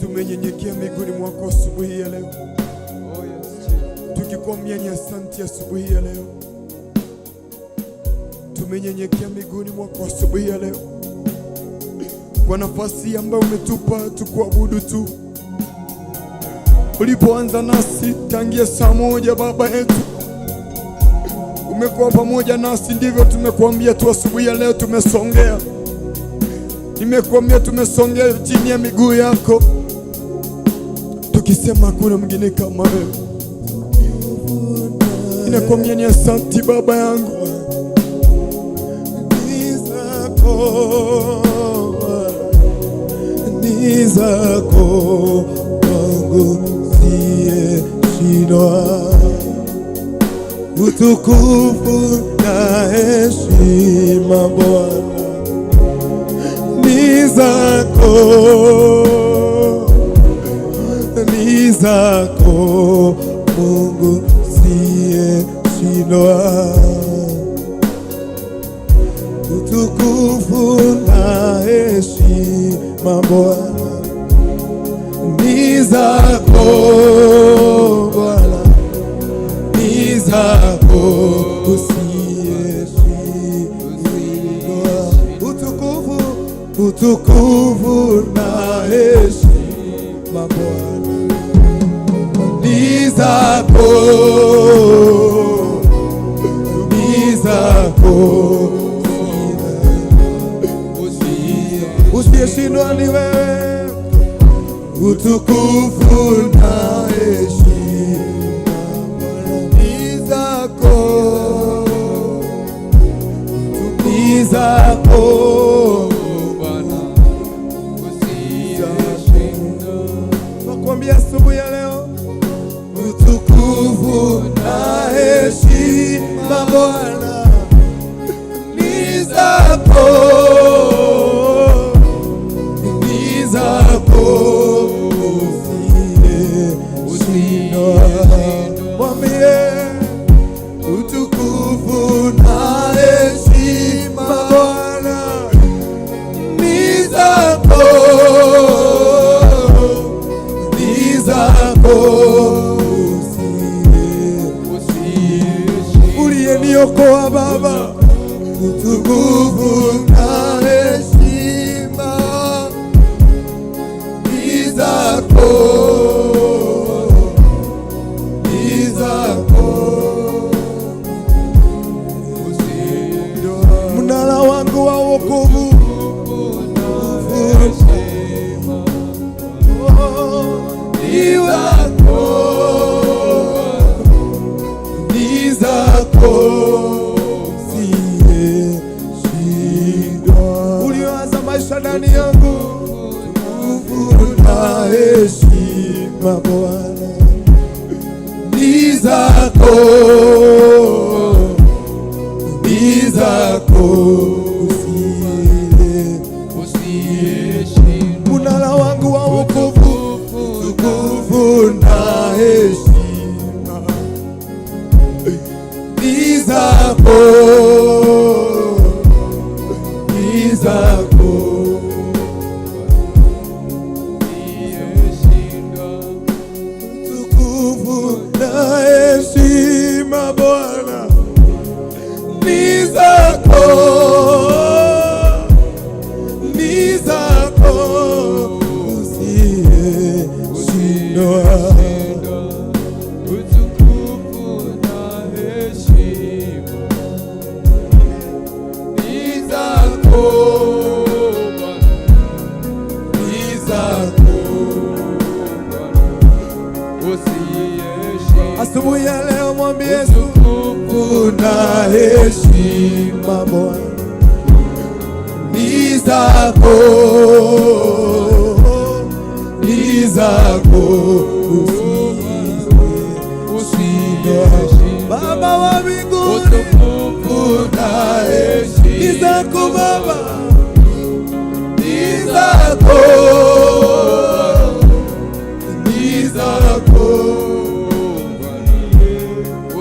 tumenyenyekea miguuni mwako asubuhi ya leo, Oh yes, Jesus. tukikwambia ni asante asubuhi ya leo. Tumenyenyekea miguuni mwako asubuhi ya leo kwa nafasi ambayo umetupa tukuabudu tu. Ulipoanza nasi tangia saa 1, Baba yetu, umekuwa pamoja nasi, ndivyo tumekuambia tu asubuhi ya leo. Tumesongea, nimekuambia tumesongea chini ya miguu yako. Tukisema hakuna mwingine kama wewe. Ninakwambia ni asanti Baba yangu. Ni zako, ni zako Mungu siyeshindwa. Utukufu na heshima Bwana ni zako, ni zako Mungu siyeshindwa. Utukufu na heshima Bwana ni zako Bwana, ni zako usiyeshindwa. Utukufu, utukufu na heshima Bwana ni zako, ni zako usiyeshindwa ni wewe, utukufu na heshima ni zako, ni zako Bwana usiyeshindwa. Nakuambia asubuhi ya leo, utukufu na heshima Bwana ni zako, ni zako usiyeshindwa. Mwambie utukufu na heshima Bwana ni zako, ni zako usiye uliyeniokoa Baba, utukufu na heshima ni zako, ni zako. Mnara wangu wa wokovu ni wako, ni zako usiyeshindwa. Ulioanza maisha ndani yangu, utukufu na heshima Bwana ni zako, ni zako usiye munara wangu wa wokovu, utukufu na heshima ni zako, ni zako. Utukufu na heshima Bwana ni zako, ni zako usiyeshindwa. Utukufu na heshima ni zako Bwana, Ni zako. Bwana usiyeshindwa. Asubuhi ya leo mwambie Yesu, Utukufu na heshima Bwana ni zako, ni zako usiyeshindwa. Baba wa mbinguni, Utukufu na ni heshima zako Baba, ni zako, ni zako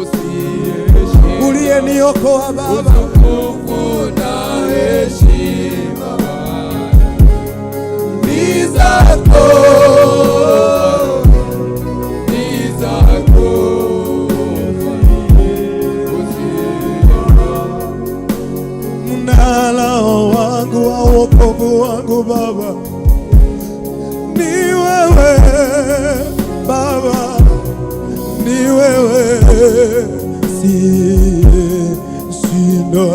usiyeshindwa. uliyeniokoa Baba, Utukufu na heshima Bwana ni zako, ni zako usiyeshindwa. mnara wangu wa wokovu wangu Baba, ni wewe Baba, ni wewe siyeshindwa.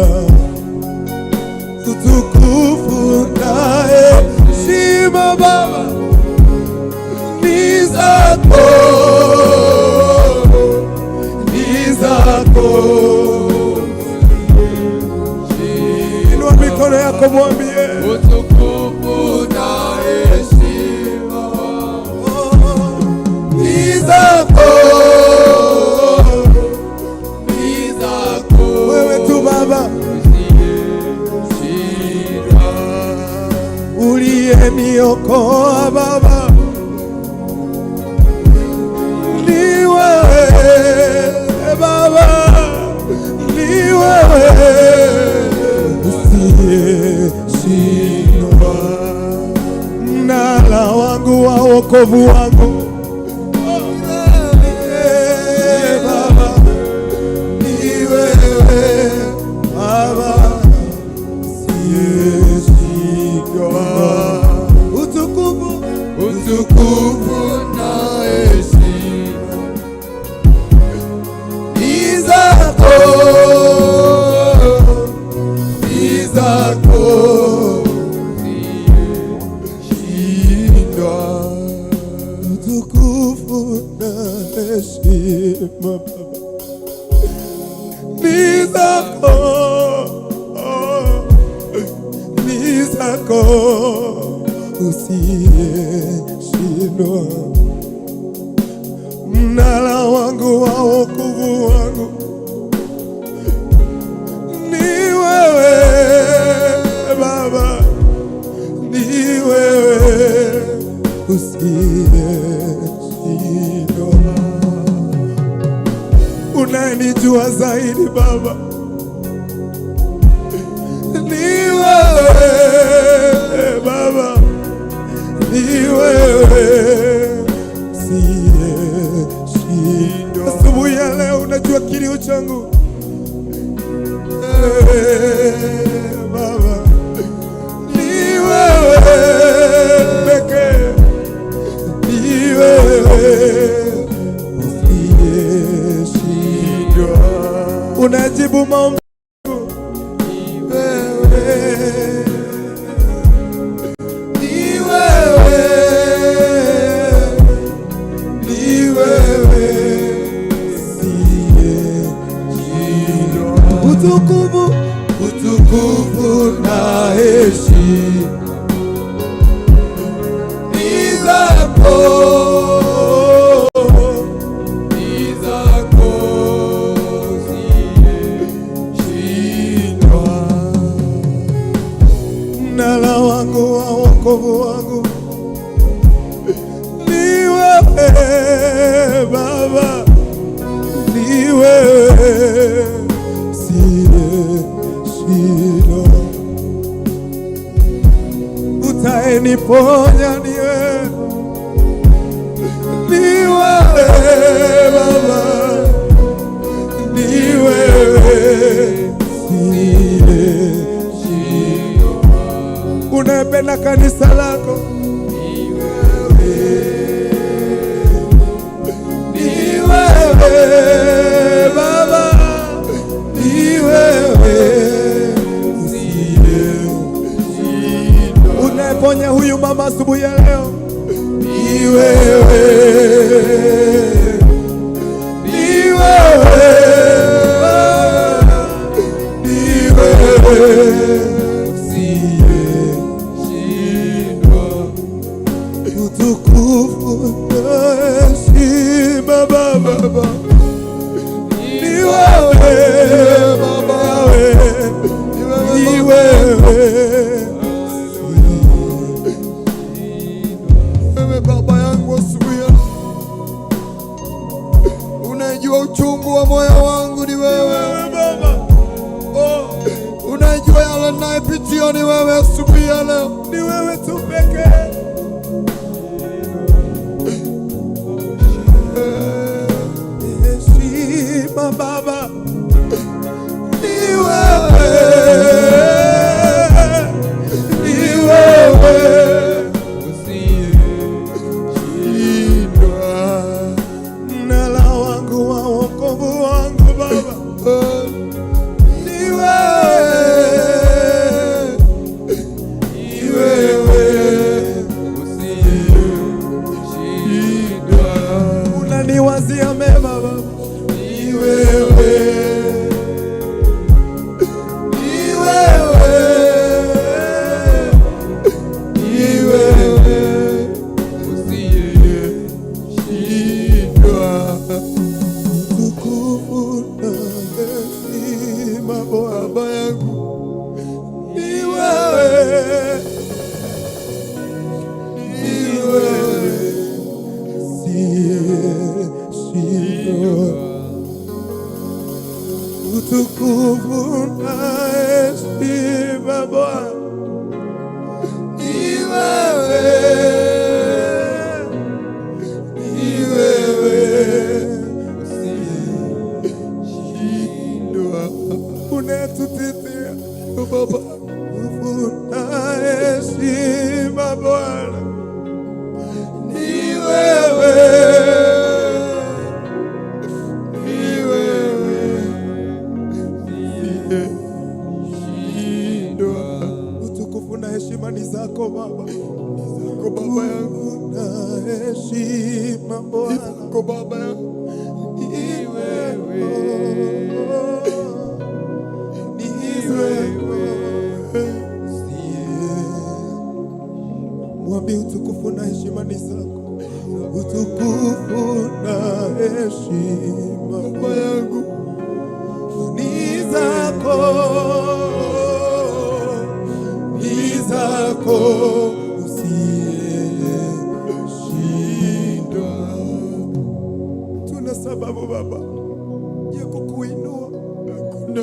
Utukufu na heshima Baba zako, ni zako. Inua mikono yako mwambie, Utukufu na heshima Ni zako, ni zako, wewe tu Baba usiyeshindwa. uliyeniokoa Baba, ni wewe Baba, ni wewe usiyeshindwa, mnara wangu wa wokovu wangu. Eh, Baba, ni wewe Baba usiyeshindwa. Utukufu, Utukufu na heshima ni zako, ni zako, shindwa. Utukufu na heshima Baba ni zako, ni zako, usiyeshindwa. Mnara wangu wa wokovu wangu ni wewe Baba, ni wewe usiyeshindwa, unanijua zaidi Baba, ni wewe Baba, ni wewe usiyeshindwa. Asubuhi ya leo unajua kilio changu Eh, Baba, ni wewe pekee, ni wewe usiyeshindwa, unajibu maombi yangu. Wewe, ni wewe, ni wewe usiyeshindwa. Utukufu, utukufu na heshima ni zako, ni zako, usiyeshindwa. Mnara wangu wa wokovu wangu ni wewe Baba, ni wewe usiyeshindwa, utayeniponya ni wewe, ni wewe Baba, ni wewe usiyeshindwa, unayependa kanisa lako Ni wewe Baba, ni wewe usiyeshindwa. unayeponya huyu mama asubuhi ya leo, Ni wewe, ni wewe, ni wewe usiyeshindwa. utukufu na heshima Baba, Ni wewe Baba, ni wewe wewe Baba yangu asubuhi ya leo. Unajua uchungu wa moyo wangu ni wewe Baba, oh, unajua yale ninayopitia ni wewe asubuhi ya leo. ni wewe tu pekee. Heshima Baba, Ni wewe, ni wewe Usiyeshindwa. mnara wangu wa wokovu wangu Baba, Ni wewe, ni wewe. ni wewe usiyeshindwa. Utukufu na heshima Bwana ni wewe, ni wewe usiyeshindwa, unayetutetea Baba, utukufu na heshima Bwana ni wewe, ni wewe usiyeshindwa. Utukufu na heshima ni zako Baba, ni zako Baba yangu, na heshima Bwana, ni zako Baba yangu, ni wewe, ni wewe Mwambie utukufu na heshima ni zako, utukufu na heshima Baba yangu ni zako, ni zako usiyeshindwa. Tuna sababu Baba ya kukuinua, hakuna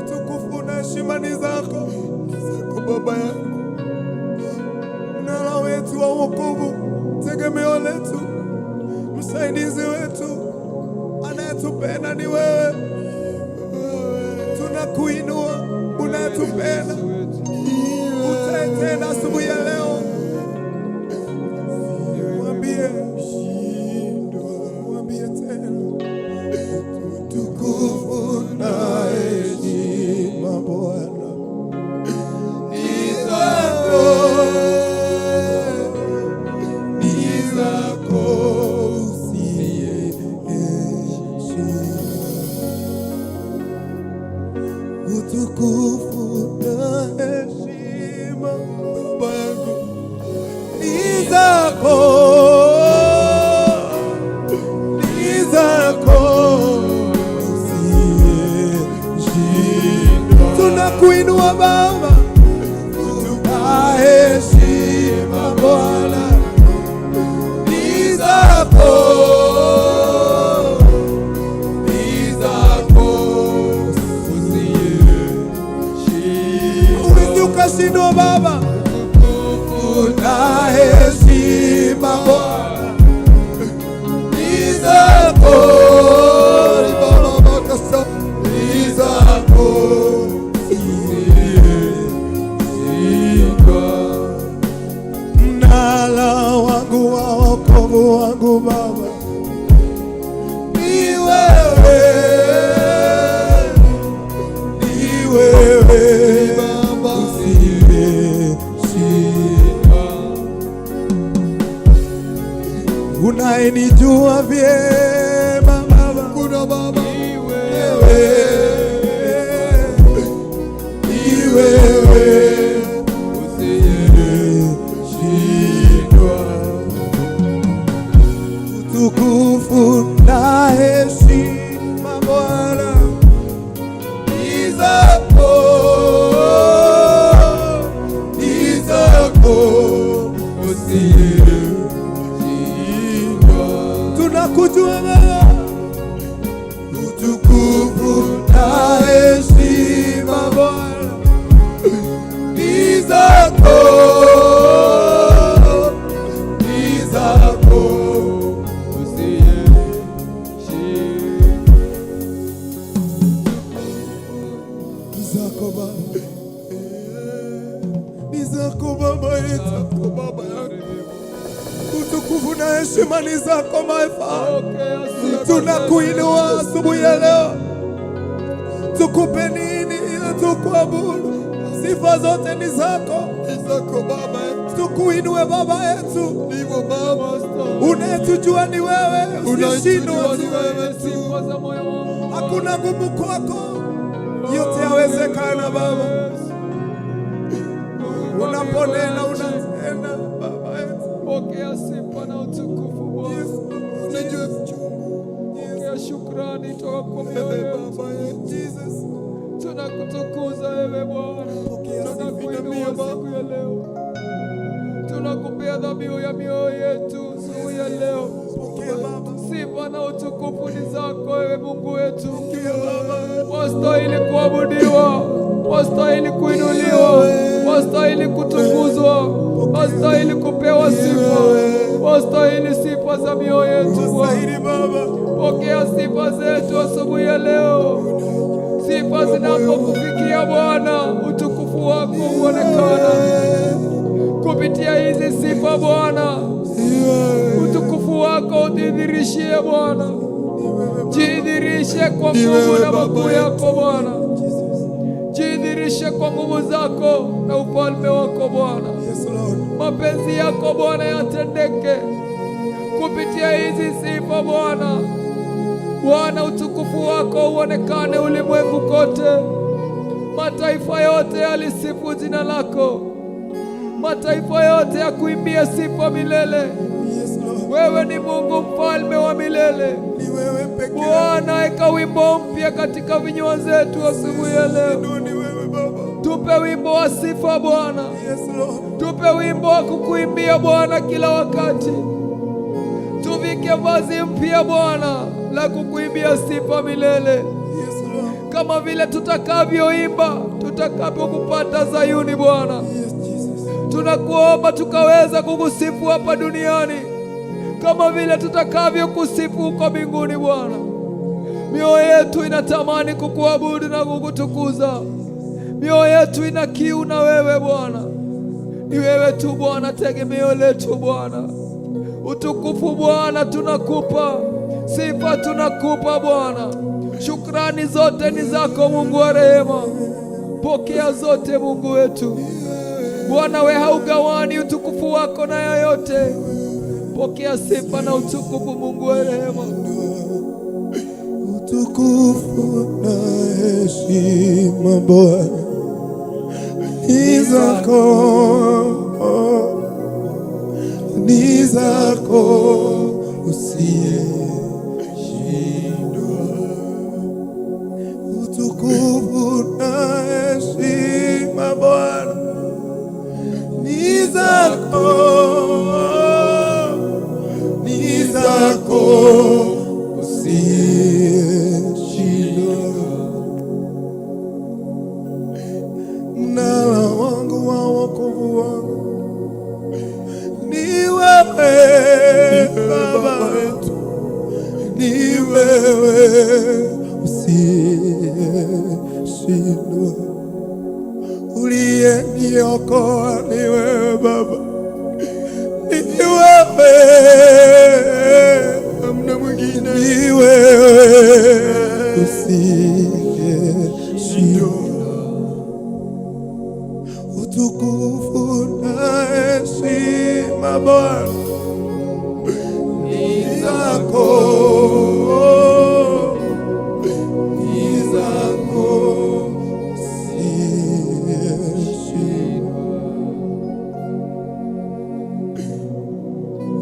utukufu na heshima ni zako, ni zako Baba yangu, mnara wetu wa wokovu, tegemeo letu, msaidizi wetu, anayetupenda ni wewe. Tunakuinua, unayetupenda, utatenda asubuhi ya leo. Mwambie, mwambie tena, utukufu na heshima Bwana ni zako, ni zako usiyeshindwa. Utukufu na heshima Baba yangu ni zako, ni zako usiyeshindwa. Tunakuinua Baba, na heshima Bwana ni zako, ni zako usiyeshindwa. Huwezi ukashindwa Baba, na heshima Bwana ni zako, ni zako usiyeshindwa. Mnara wangu wa wokovu wangu Baba ni wewe, ni wewe Baba usiyeshindwa, unayenijua vyema Baba, kuna Baba ni wewe, ni wewe usiyeshindwa. Utukufu na heshima Bwana ni zako, ni zako usiyeshindwa. Tunakujua Baba, utukufu na heshima Bwana ni zako, ni zako usiyeshindwa. Ni zako Baba, ni zako Baba yetu, Baba yangu, utukufu na heshima ni zako my Father. Tunakuinua asubuhi ya leo, tukupe nini ila tukuabudu? Sifa zote ni zako, ni zako Baba yetu. Tukuinue Baba yetu, ndivyo Baba, unayetujua ni wewe, usishindwe ni wewe, sifa za moyo wangu. Hakuna ngumu kwako, yote yawezekana Baba. Unaponena unatenda Baba yetu. Pokea sifa na utukufu Bwana. Unajua uchungu. Pokea shukrani toka kwa mioyo yetu. Baba yetu. Jesus. Tunakutukuza wewe Bwana, Pokea sifa tunakuinua siku ya leo, tunakupea dhabihu ya mioyo yetu siku ya leo. Pokea Baba. Sifa na utukufu ni zako wewe Mungu wetu, Pokea Baba. wastahili kuabudiwa, wastahili kuinuliwa, wastahili kutukuzwa, wastahili kupewa sifa, wastahili sifa za mioyo yetu Bwana. Wastahili Baba. Pokea sifa zetu asubuhi ya leo. Sifa zinapokufikia Bwana, utukufu wako huonekana kupitia hizi sifa Bwana. Utukufu wako udhihirishie Bwana, jidhihirishe kwa nguvu na makuu yako Bwana, jidhihirishe kwa nguvu zako na ufalme wako Bwana. Yes, Lord. Mapenzi yako Bwana yatendeke kupitia hizi sifa Bwana. Bwana, utukufu wako uonekane ulimwengu kote, mataifa yote yalisifu jina lako, mataifa yote yakuimbia sifa milele. Yes, Lord. Wewe ni Mungu mfalme wa milele. Ni wewe pekee. Bwana, eka wimbo mpya katika vinywa zetu asubuhi ya leo. Ndio ni wewe Baba. Tupe wimbo wa sifa Bwana. Yes, Lord. Tupe wimbo wa kukuimbia Bwana kila wakati. Tuvike vazi mpya Bwana la kukuimbia sifa milele, Yes, Lord. kama vile tutakavyoimba tutakapokupata Zayuni Bwana. Yes, Jesus. Tunakuomba tukaweza kukusifu hapa duniani kama vile tutakavyokusifu huko mbinguni Bwana. Mioyo yetu inatamani kukuabudu na kukutukuza. Mioyo yetu ina kiu na wewe Bwana. Ni wewe tu Bwana tegemeo letu Bwana. Utukufu Bwana tunakupa, sifa tunakupa Bwana. Shukrani zote ni zako Mungu wa rehema. Pokea zote Mungu wetu. Bwana, we haugawani utukufu wako na yoyote. Pokea sifa na utukufu Mungu wa rehema. Utukufu na heshima Bwana ni zako, ni zako usiyeshindwa. Utukufu na heshima Bwana ni zako, ni zako usiyeshindwa. Mnara wangu wa wokovu wangu ni wewe Baba yetu, ni wewe usiyeshindwa, uliyeniokoa ni wewe Baba, ni wewe, hamna mwingine, ni wewe usiyeshindwa. Utukufu na heshima Bwana ni zako, ni zako usiyeshindwa.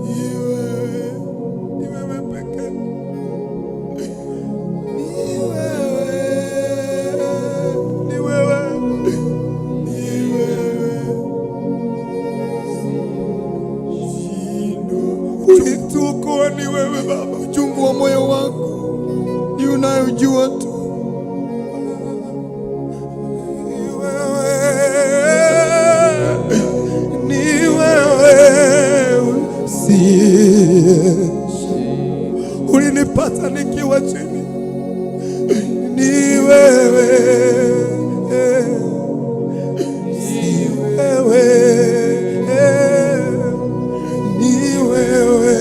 Ni wewe, ni wewe pekee, ni wewe, ni wewe, ni wewe. Ulituokoa ni wewe Baba. Uchungu wa moyo wangu ni unayojua tu. Ni wewe, ni wewe usiye. Ulinipata nikiwa chini, ni wewe, si wewe, ni wewe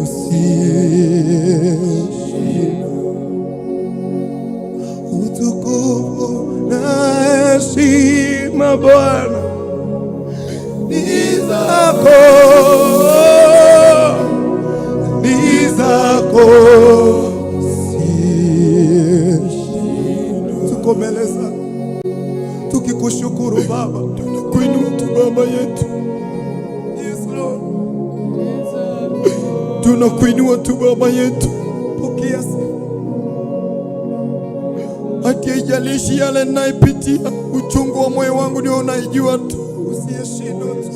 usiyeshindwa. Utukufu na heshima Bwana ni zako, ni zako usiyeshindwa. Tuko mbele zako tukikushukuru Baba, Tunakuinua tu Baba yetu, Yes, Lord. Tunakuinua tu Baba yetu. Pokea sifa. Ati haijalishi yale ninayopitia, uchungu wa moyo wangu ndio unaijua tu. Usiyeshindwa tu.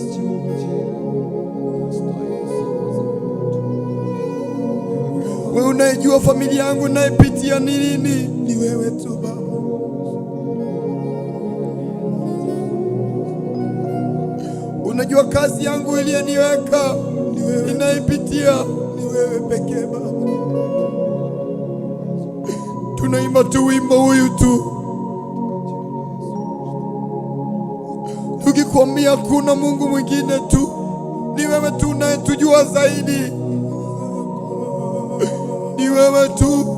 Wewe unaijua familia yangu ninayopitia ni nini. Ni wewe tu Baba. Unajua kazi yangu iliyoniweka Ni wewe, inaipitia. ni wewe pekee Baba. Tunaimba tu wimbo huyu tu, tukikwambia hakuna Mungu mwingine tu, ni wewe tu unayetujua zaidi, ni wewe tu.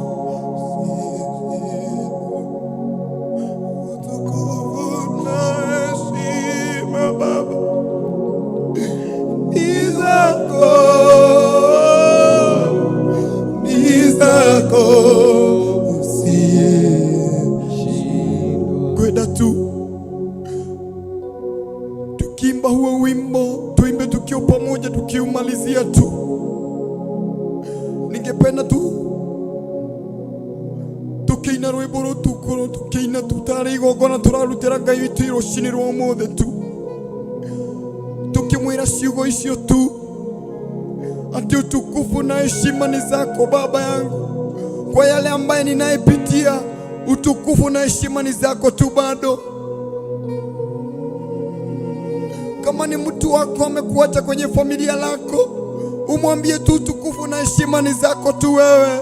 Utukufu na heshima Baba ni zako, ni zako usiyeshindwa. Kwenda tu tukiimba huo wimbo, tuimbe tukiwa pamoja, tukiumalizia tu. Ningependa tu tukiina rwimbo rutukuru, tukiina tutari igongona turarutira Ngai witũ rũcinĩ rwa ũmũthĩ tu, tukimwĩra ciugo icio tu, ati utukufu na heshima ni zako Baba yangu, kwa yale ambaye ninayepitia, utukufu na heshima ni zako tu bado. Kama ni mtu wako amekuacha kwenye familia lako, umwambie tu utukufu na heshima ni zako tu wewe.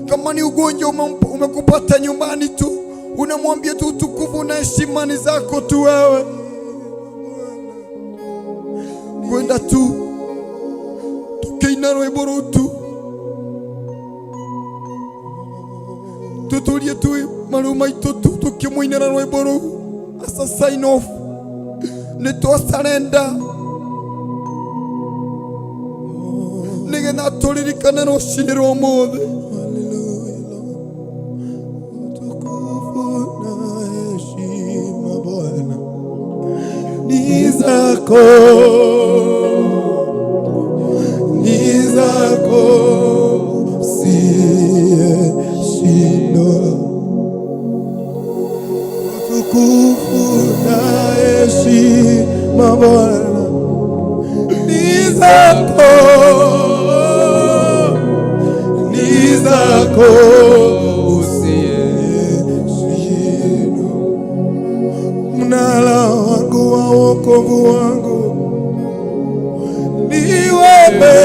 Kama ni ugonjwa umekupata nyumbani tu, unamwambia tu utukufu na heshima ni zako tu wewe. Kwenda tu tukiina rwimbo rutu, tutulie tu maru maitũ tu tukĩmũinĩra rwĩmbo rũu as a sign off, nĩ twasarenda nĩgetha tũririkane rũcinĩ rwa ũmũthĩ. Hallelujah, Lord. Utukufu na heshima Bwana ni zako, ni zako usiyeshindwa. Utukufu na heshima Bwana ni zako, ni zako usiyeshindwa. Mnara wangu wa wokovu wangu ni wewe,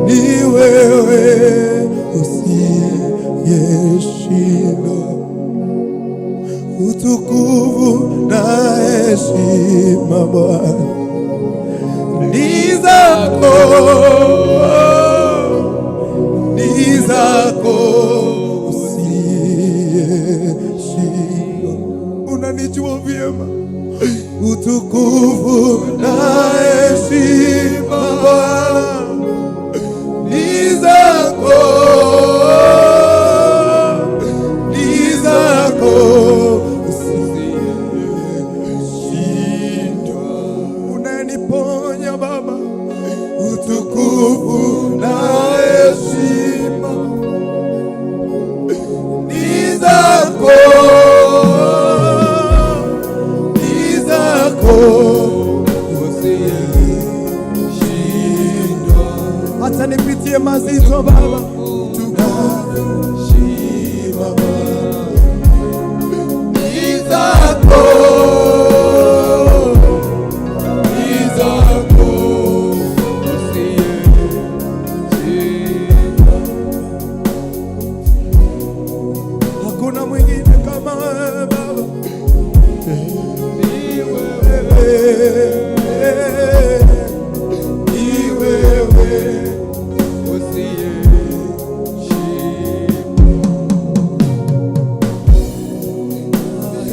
ni wewe usiyeshindwa. Utukufu na heshima Bwana ni zako, ni zako usiyeshindwa. Unanijua vyema. Utukufu na heshima Bwana ni zako, ni zako usiyeshindwa. Unaniponya Baba, utukufu na heshima ni zako, ni zako usiyeshindwa. Hata nipitie mazito Baba, heshima Baba ni zako, ni zako usiyeshindwa. Hakuna mwingine kama wewe Baba, ni wewe, ni wewe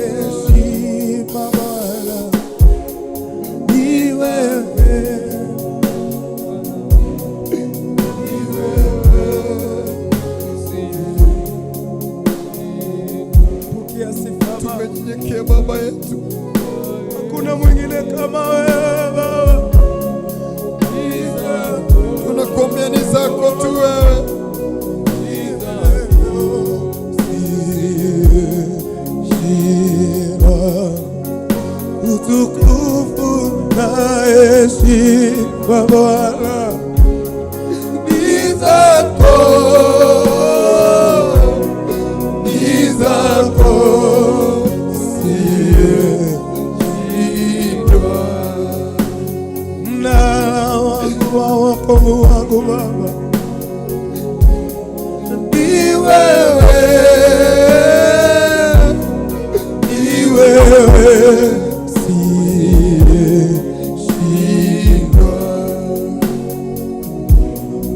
Heshima Bwana, ni wewe, ni wewe. Pokea sifa Baba. Tumenyenyekea Baba yetu, Hakuna mwingine kama wewe Baba. tunakuambia ni zako tu wewe. heshima Bwana ni zako, ni zako usiyeshindwa. Mnara wangu wa wokovu wangu Baba ni wewe, ni wewe usiyeshindwa.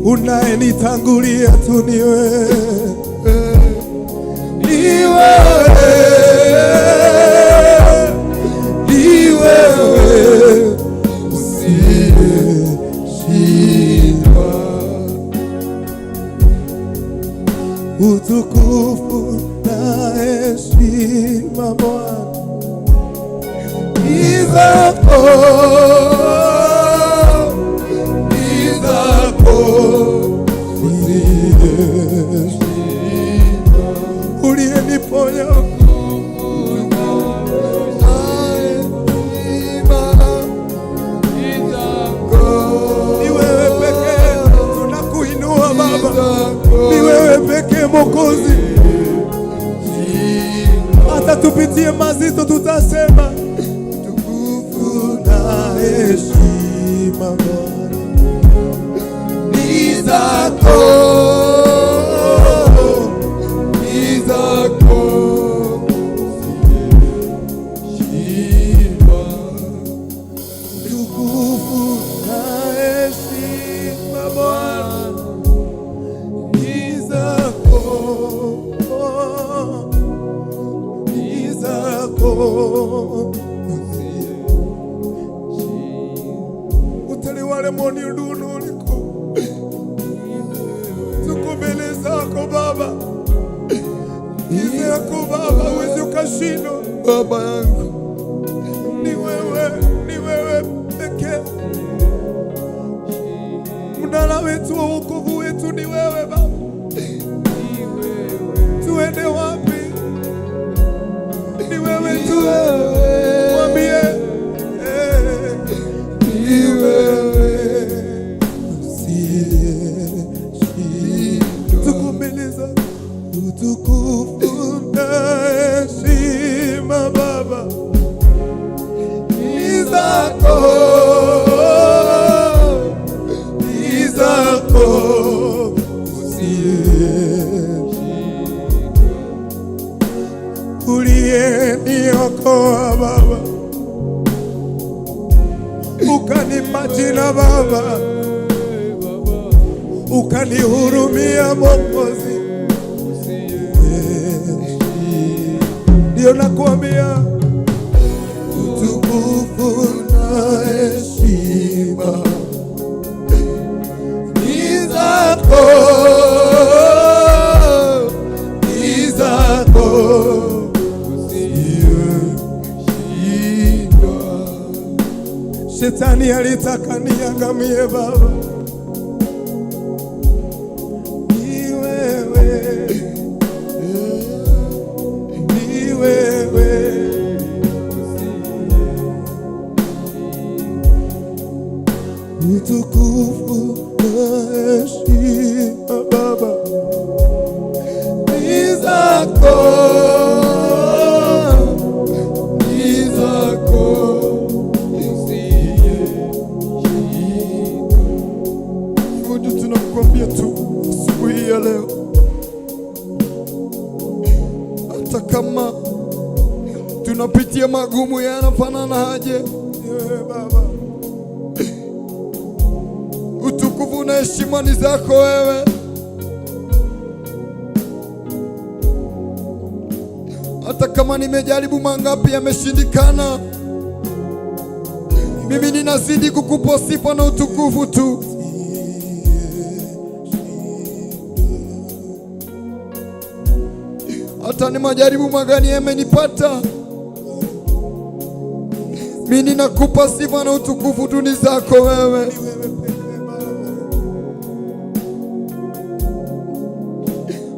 Unayenitangulia tu ni wewe, ni wewe, ni wewe usiyeshindwa. Utukufu na heshima Bwana ni zako, ni zako usiyeshindwa. Uliyeniponya ni wewe pekee, tunakuinua Baba, ni wewe pekee Mwokozi. Hata tupitie mazito, tutasema utukufu na heshima Bwana ni zako, ni zako Shindwa. Utukufu na heshima Bwana ni zako, ni zako. Utali wale moni udunu uliko, tuko mbele zako Baba, mbele yako Baba, huwezi ukashindwa. Baba yangu. Ni wewe, ni wewe pekee. Mnara wetu wa wokovu wetu ni wewe Baba. Tuende wapi? Ni wewe tu. Mwambie ni wewe usiyeshindwa. Tuko mbele zako. Utukufu na heshima Baba ni zako, ni zako usiyeshindwa. Uliyeniokoa Baba, ukanipa jina Baba, ukanihurumia Mwokozi. Ndio nakuambia utukufu na heshima ni zako, ni zako Usiyeshindwa. Shetani alitaka niangamie Baba, ni wewe, ni wewe. Utukufu na heshima Baba ni zako, Ni zako usiyeshindwa. Mungu, tunakuambia tu asubuhi ya leo, hata kama tunapitia magumu yanafanana aje, ni wewe Baba. Utukufu na heshima ni zako wewe. Hata kama nimejaribu mangapi yameshindikana, mimi ninazidi kukupa sifa na utukufu tu. Hata ni majaribu magani yamenipata, mimi ninakupa sifa na utukufu tu ni zako wewe. Ni wewe pekee Baba.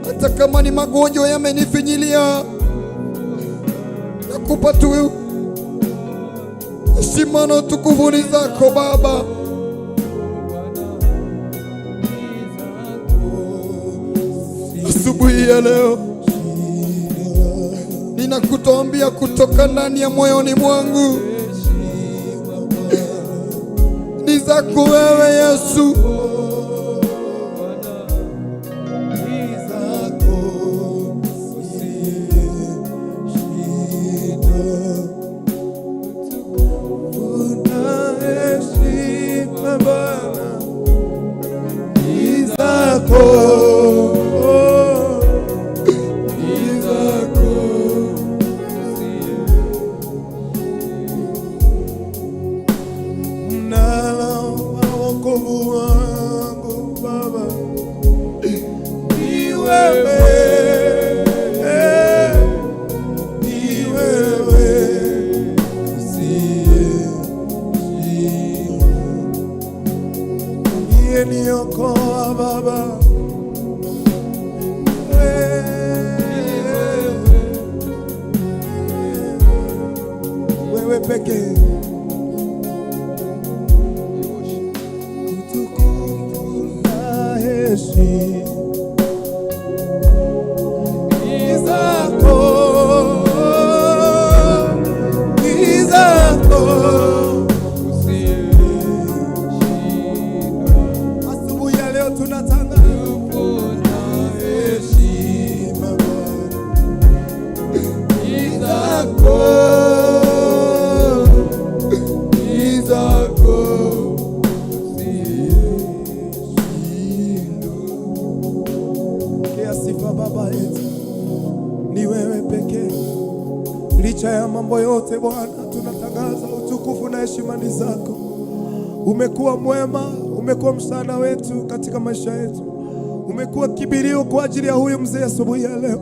Hata kama ni magonjwa yamenifinyilia, nakupa tu heshima. Heshima na utukufu ni zako Baba. Asubuhi ya leo ninakutoambia kutoka ndani ya moyoni mwangu, ni zako wewe Yesu. Mnara wa wokovu wangu Baba ni wewe, ni wewe usiyeshindwa, uliyeniokoa Baba, wewe, wewe pekee. Utukufu na heshima ni zako, ni zako. Asubuhi ya leo tunatangaza heshima ni zako, ni zako. Pokea sifa Baba yetu, ni wewe pekee. Licha ya mambo yote Bwana, tunatangaza utukufu na heshima ni zako. Umekuwa mwema, umekuwa msaada wetu katika maisha yetu, umekuwa kimbilio kwa ajili ya huyu mzee asubuhi ya leo,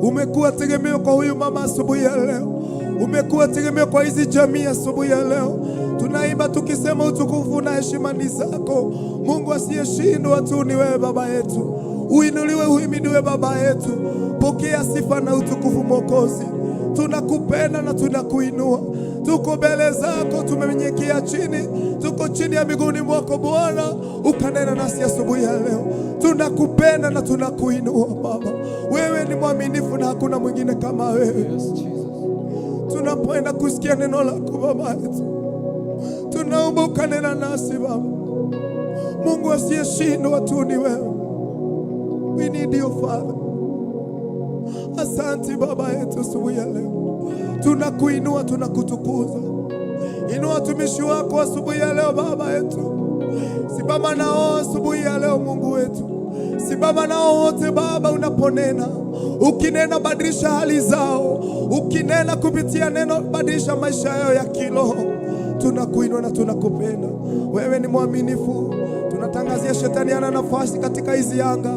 umekuwa tegemeo kwa huyu mama asubuhi ya leo, umekuwa tegemeo kwa hizi jamii asubuhi ya leo. Tunaimba tukisema utukufu na heshima ni zako. Mungu asiyeshindwa tu ni wewe Baba yetu. Uinuliwe, uhimidiwe Baba yetu. Pokea sifa na utukufu Mwokozi. Tunakupenda na tunakuinua. Tuko mbele zako, tumenyenyekea chini, tuko chini ya miguuni mwako Bwana, ukanena nasi asubuhi ya leo. Tunakupenda na tunakuinua Baba. Wewe ni mwaminifu na hakuna mwingine kama wewe. Yes, Jesus. Tunapoenda kusikia neno lako Baba yetu, tunaomba ukanena nasi Baba. Mungu asiyeshindwa tu ni wewe. We need you Father. Asante Baba yetu asubuhi ya leo, tunakuinua, tunakutukuza. Inua watumishi wako asubuhi ya leo Baba yetu, simama nao asubuhi ya leo Mungu wetu, simama nao wote Baba, unaponena, ukinena badilisha hali zao, ukinena kupitia neno badilisha maisha yao ya kiroho. Tunakuinua na tunakupenda wewe, ni mwaminifu. Tunatangazia shetani hana nafasi katika hizi anga,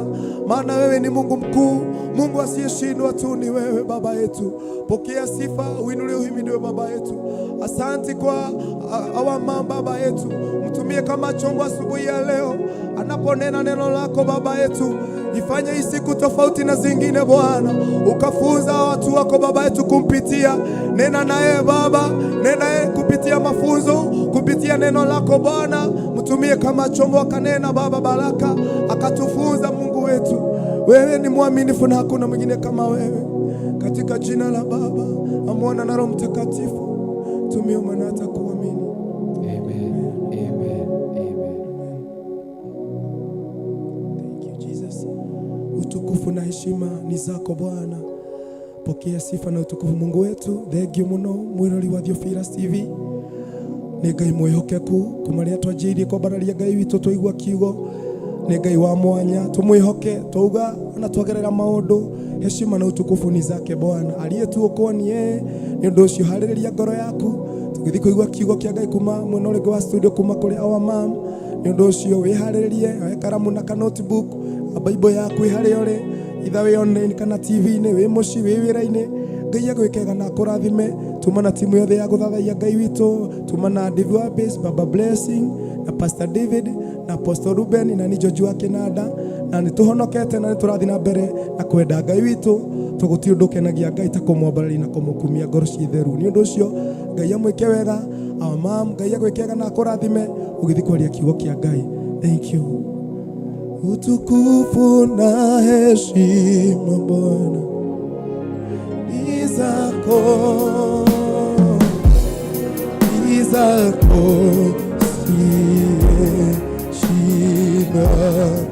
maana wewe ni Mungu mkuu, Mungu asiyeshindwa tu ni wewe Baba yetu. Pokea sifa, uinuliwe, uhimidiwe Baba yetu. Asante kwa our mama Baba yetu, mtumie kama chombo asubuhi ya leo anaponena neno lako Baba yetu, ifanye hii siku tofauti na zingine Bwana, ukafunza watu wako Baba yetu kumpitia. Nena naye Baba, nena naye kupitia mafunzo, kupitia neno lako Bwana, mtumie kama chombo akanena Baba baraka, akatufunza Mungu wetu. Wewe ni mwaminifu na hakuna mwingine kama wewe. Katika jina la Baba na Mwana na Roho Mtakatifu tumeomba na hata kuamini. Amen. Amen. Amen. Thank you Jesus. Utukufu na heshima ni zako Bwana. Pokea sifa na utukufu Mungu wetu. Thengio muno mwirori wa Theophilus TV. Nĩ Ngai mwĩhokeku kuma rĩrĩa twanjĩrĩirie kwambararia Ngai witũ twaigua kiugo. Nĩ Ngai wa mwanya, tumwĩhoke, twauga ona twagerera maũndũ, heshima na utukufu ni zake Bwana. Aliyetuokoa ni yeye. Nĩ ũndũ ũcio harĩrĩria ngoro yaku tũgĩthiĩ kũigua kiugo kĩa Ngai kuma mwena ũrĩkũ wa studio, kuma kũrĩ our mom. Nĩ ũndũ ũcio wĩharĩrĩrie, oe karamu na ka notebook, Bible yaku ĩ harĩa ũrĩ, either wĩ online kana TV-inĩ, wĩ mũciĩ, wĩ wĩra-inĩ. Ngai agwĩkega na akũrathime. Tuma na timu yothe ya gũthathaiya Ngai witũ, tuma na David wa Base, Baba Blessing na Pastor David na Apostle Ruben na ni George wa Kinanda, na nĩ tũhonokete na nĩ tũrathiĩ na mbere na kwenda Ngai witũ. To gũtirĩ ũndũ ũkenagia Ngai ta kũmwambararia na kũmũkumia ngoro ciĩ theru. Nĩ ũndũ ũcio Ngai amwĩke wega, our mom, Ngai agwĩke wega na akũrathime ũgĩthiĩ kwaria kiugo kĩa Ngai. Thank you. Utukufu na heshima Bwana ni zako, ni zako, heshima.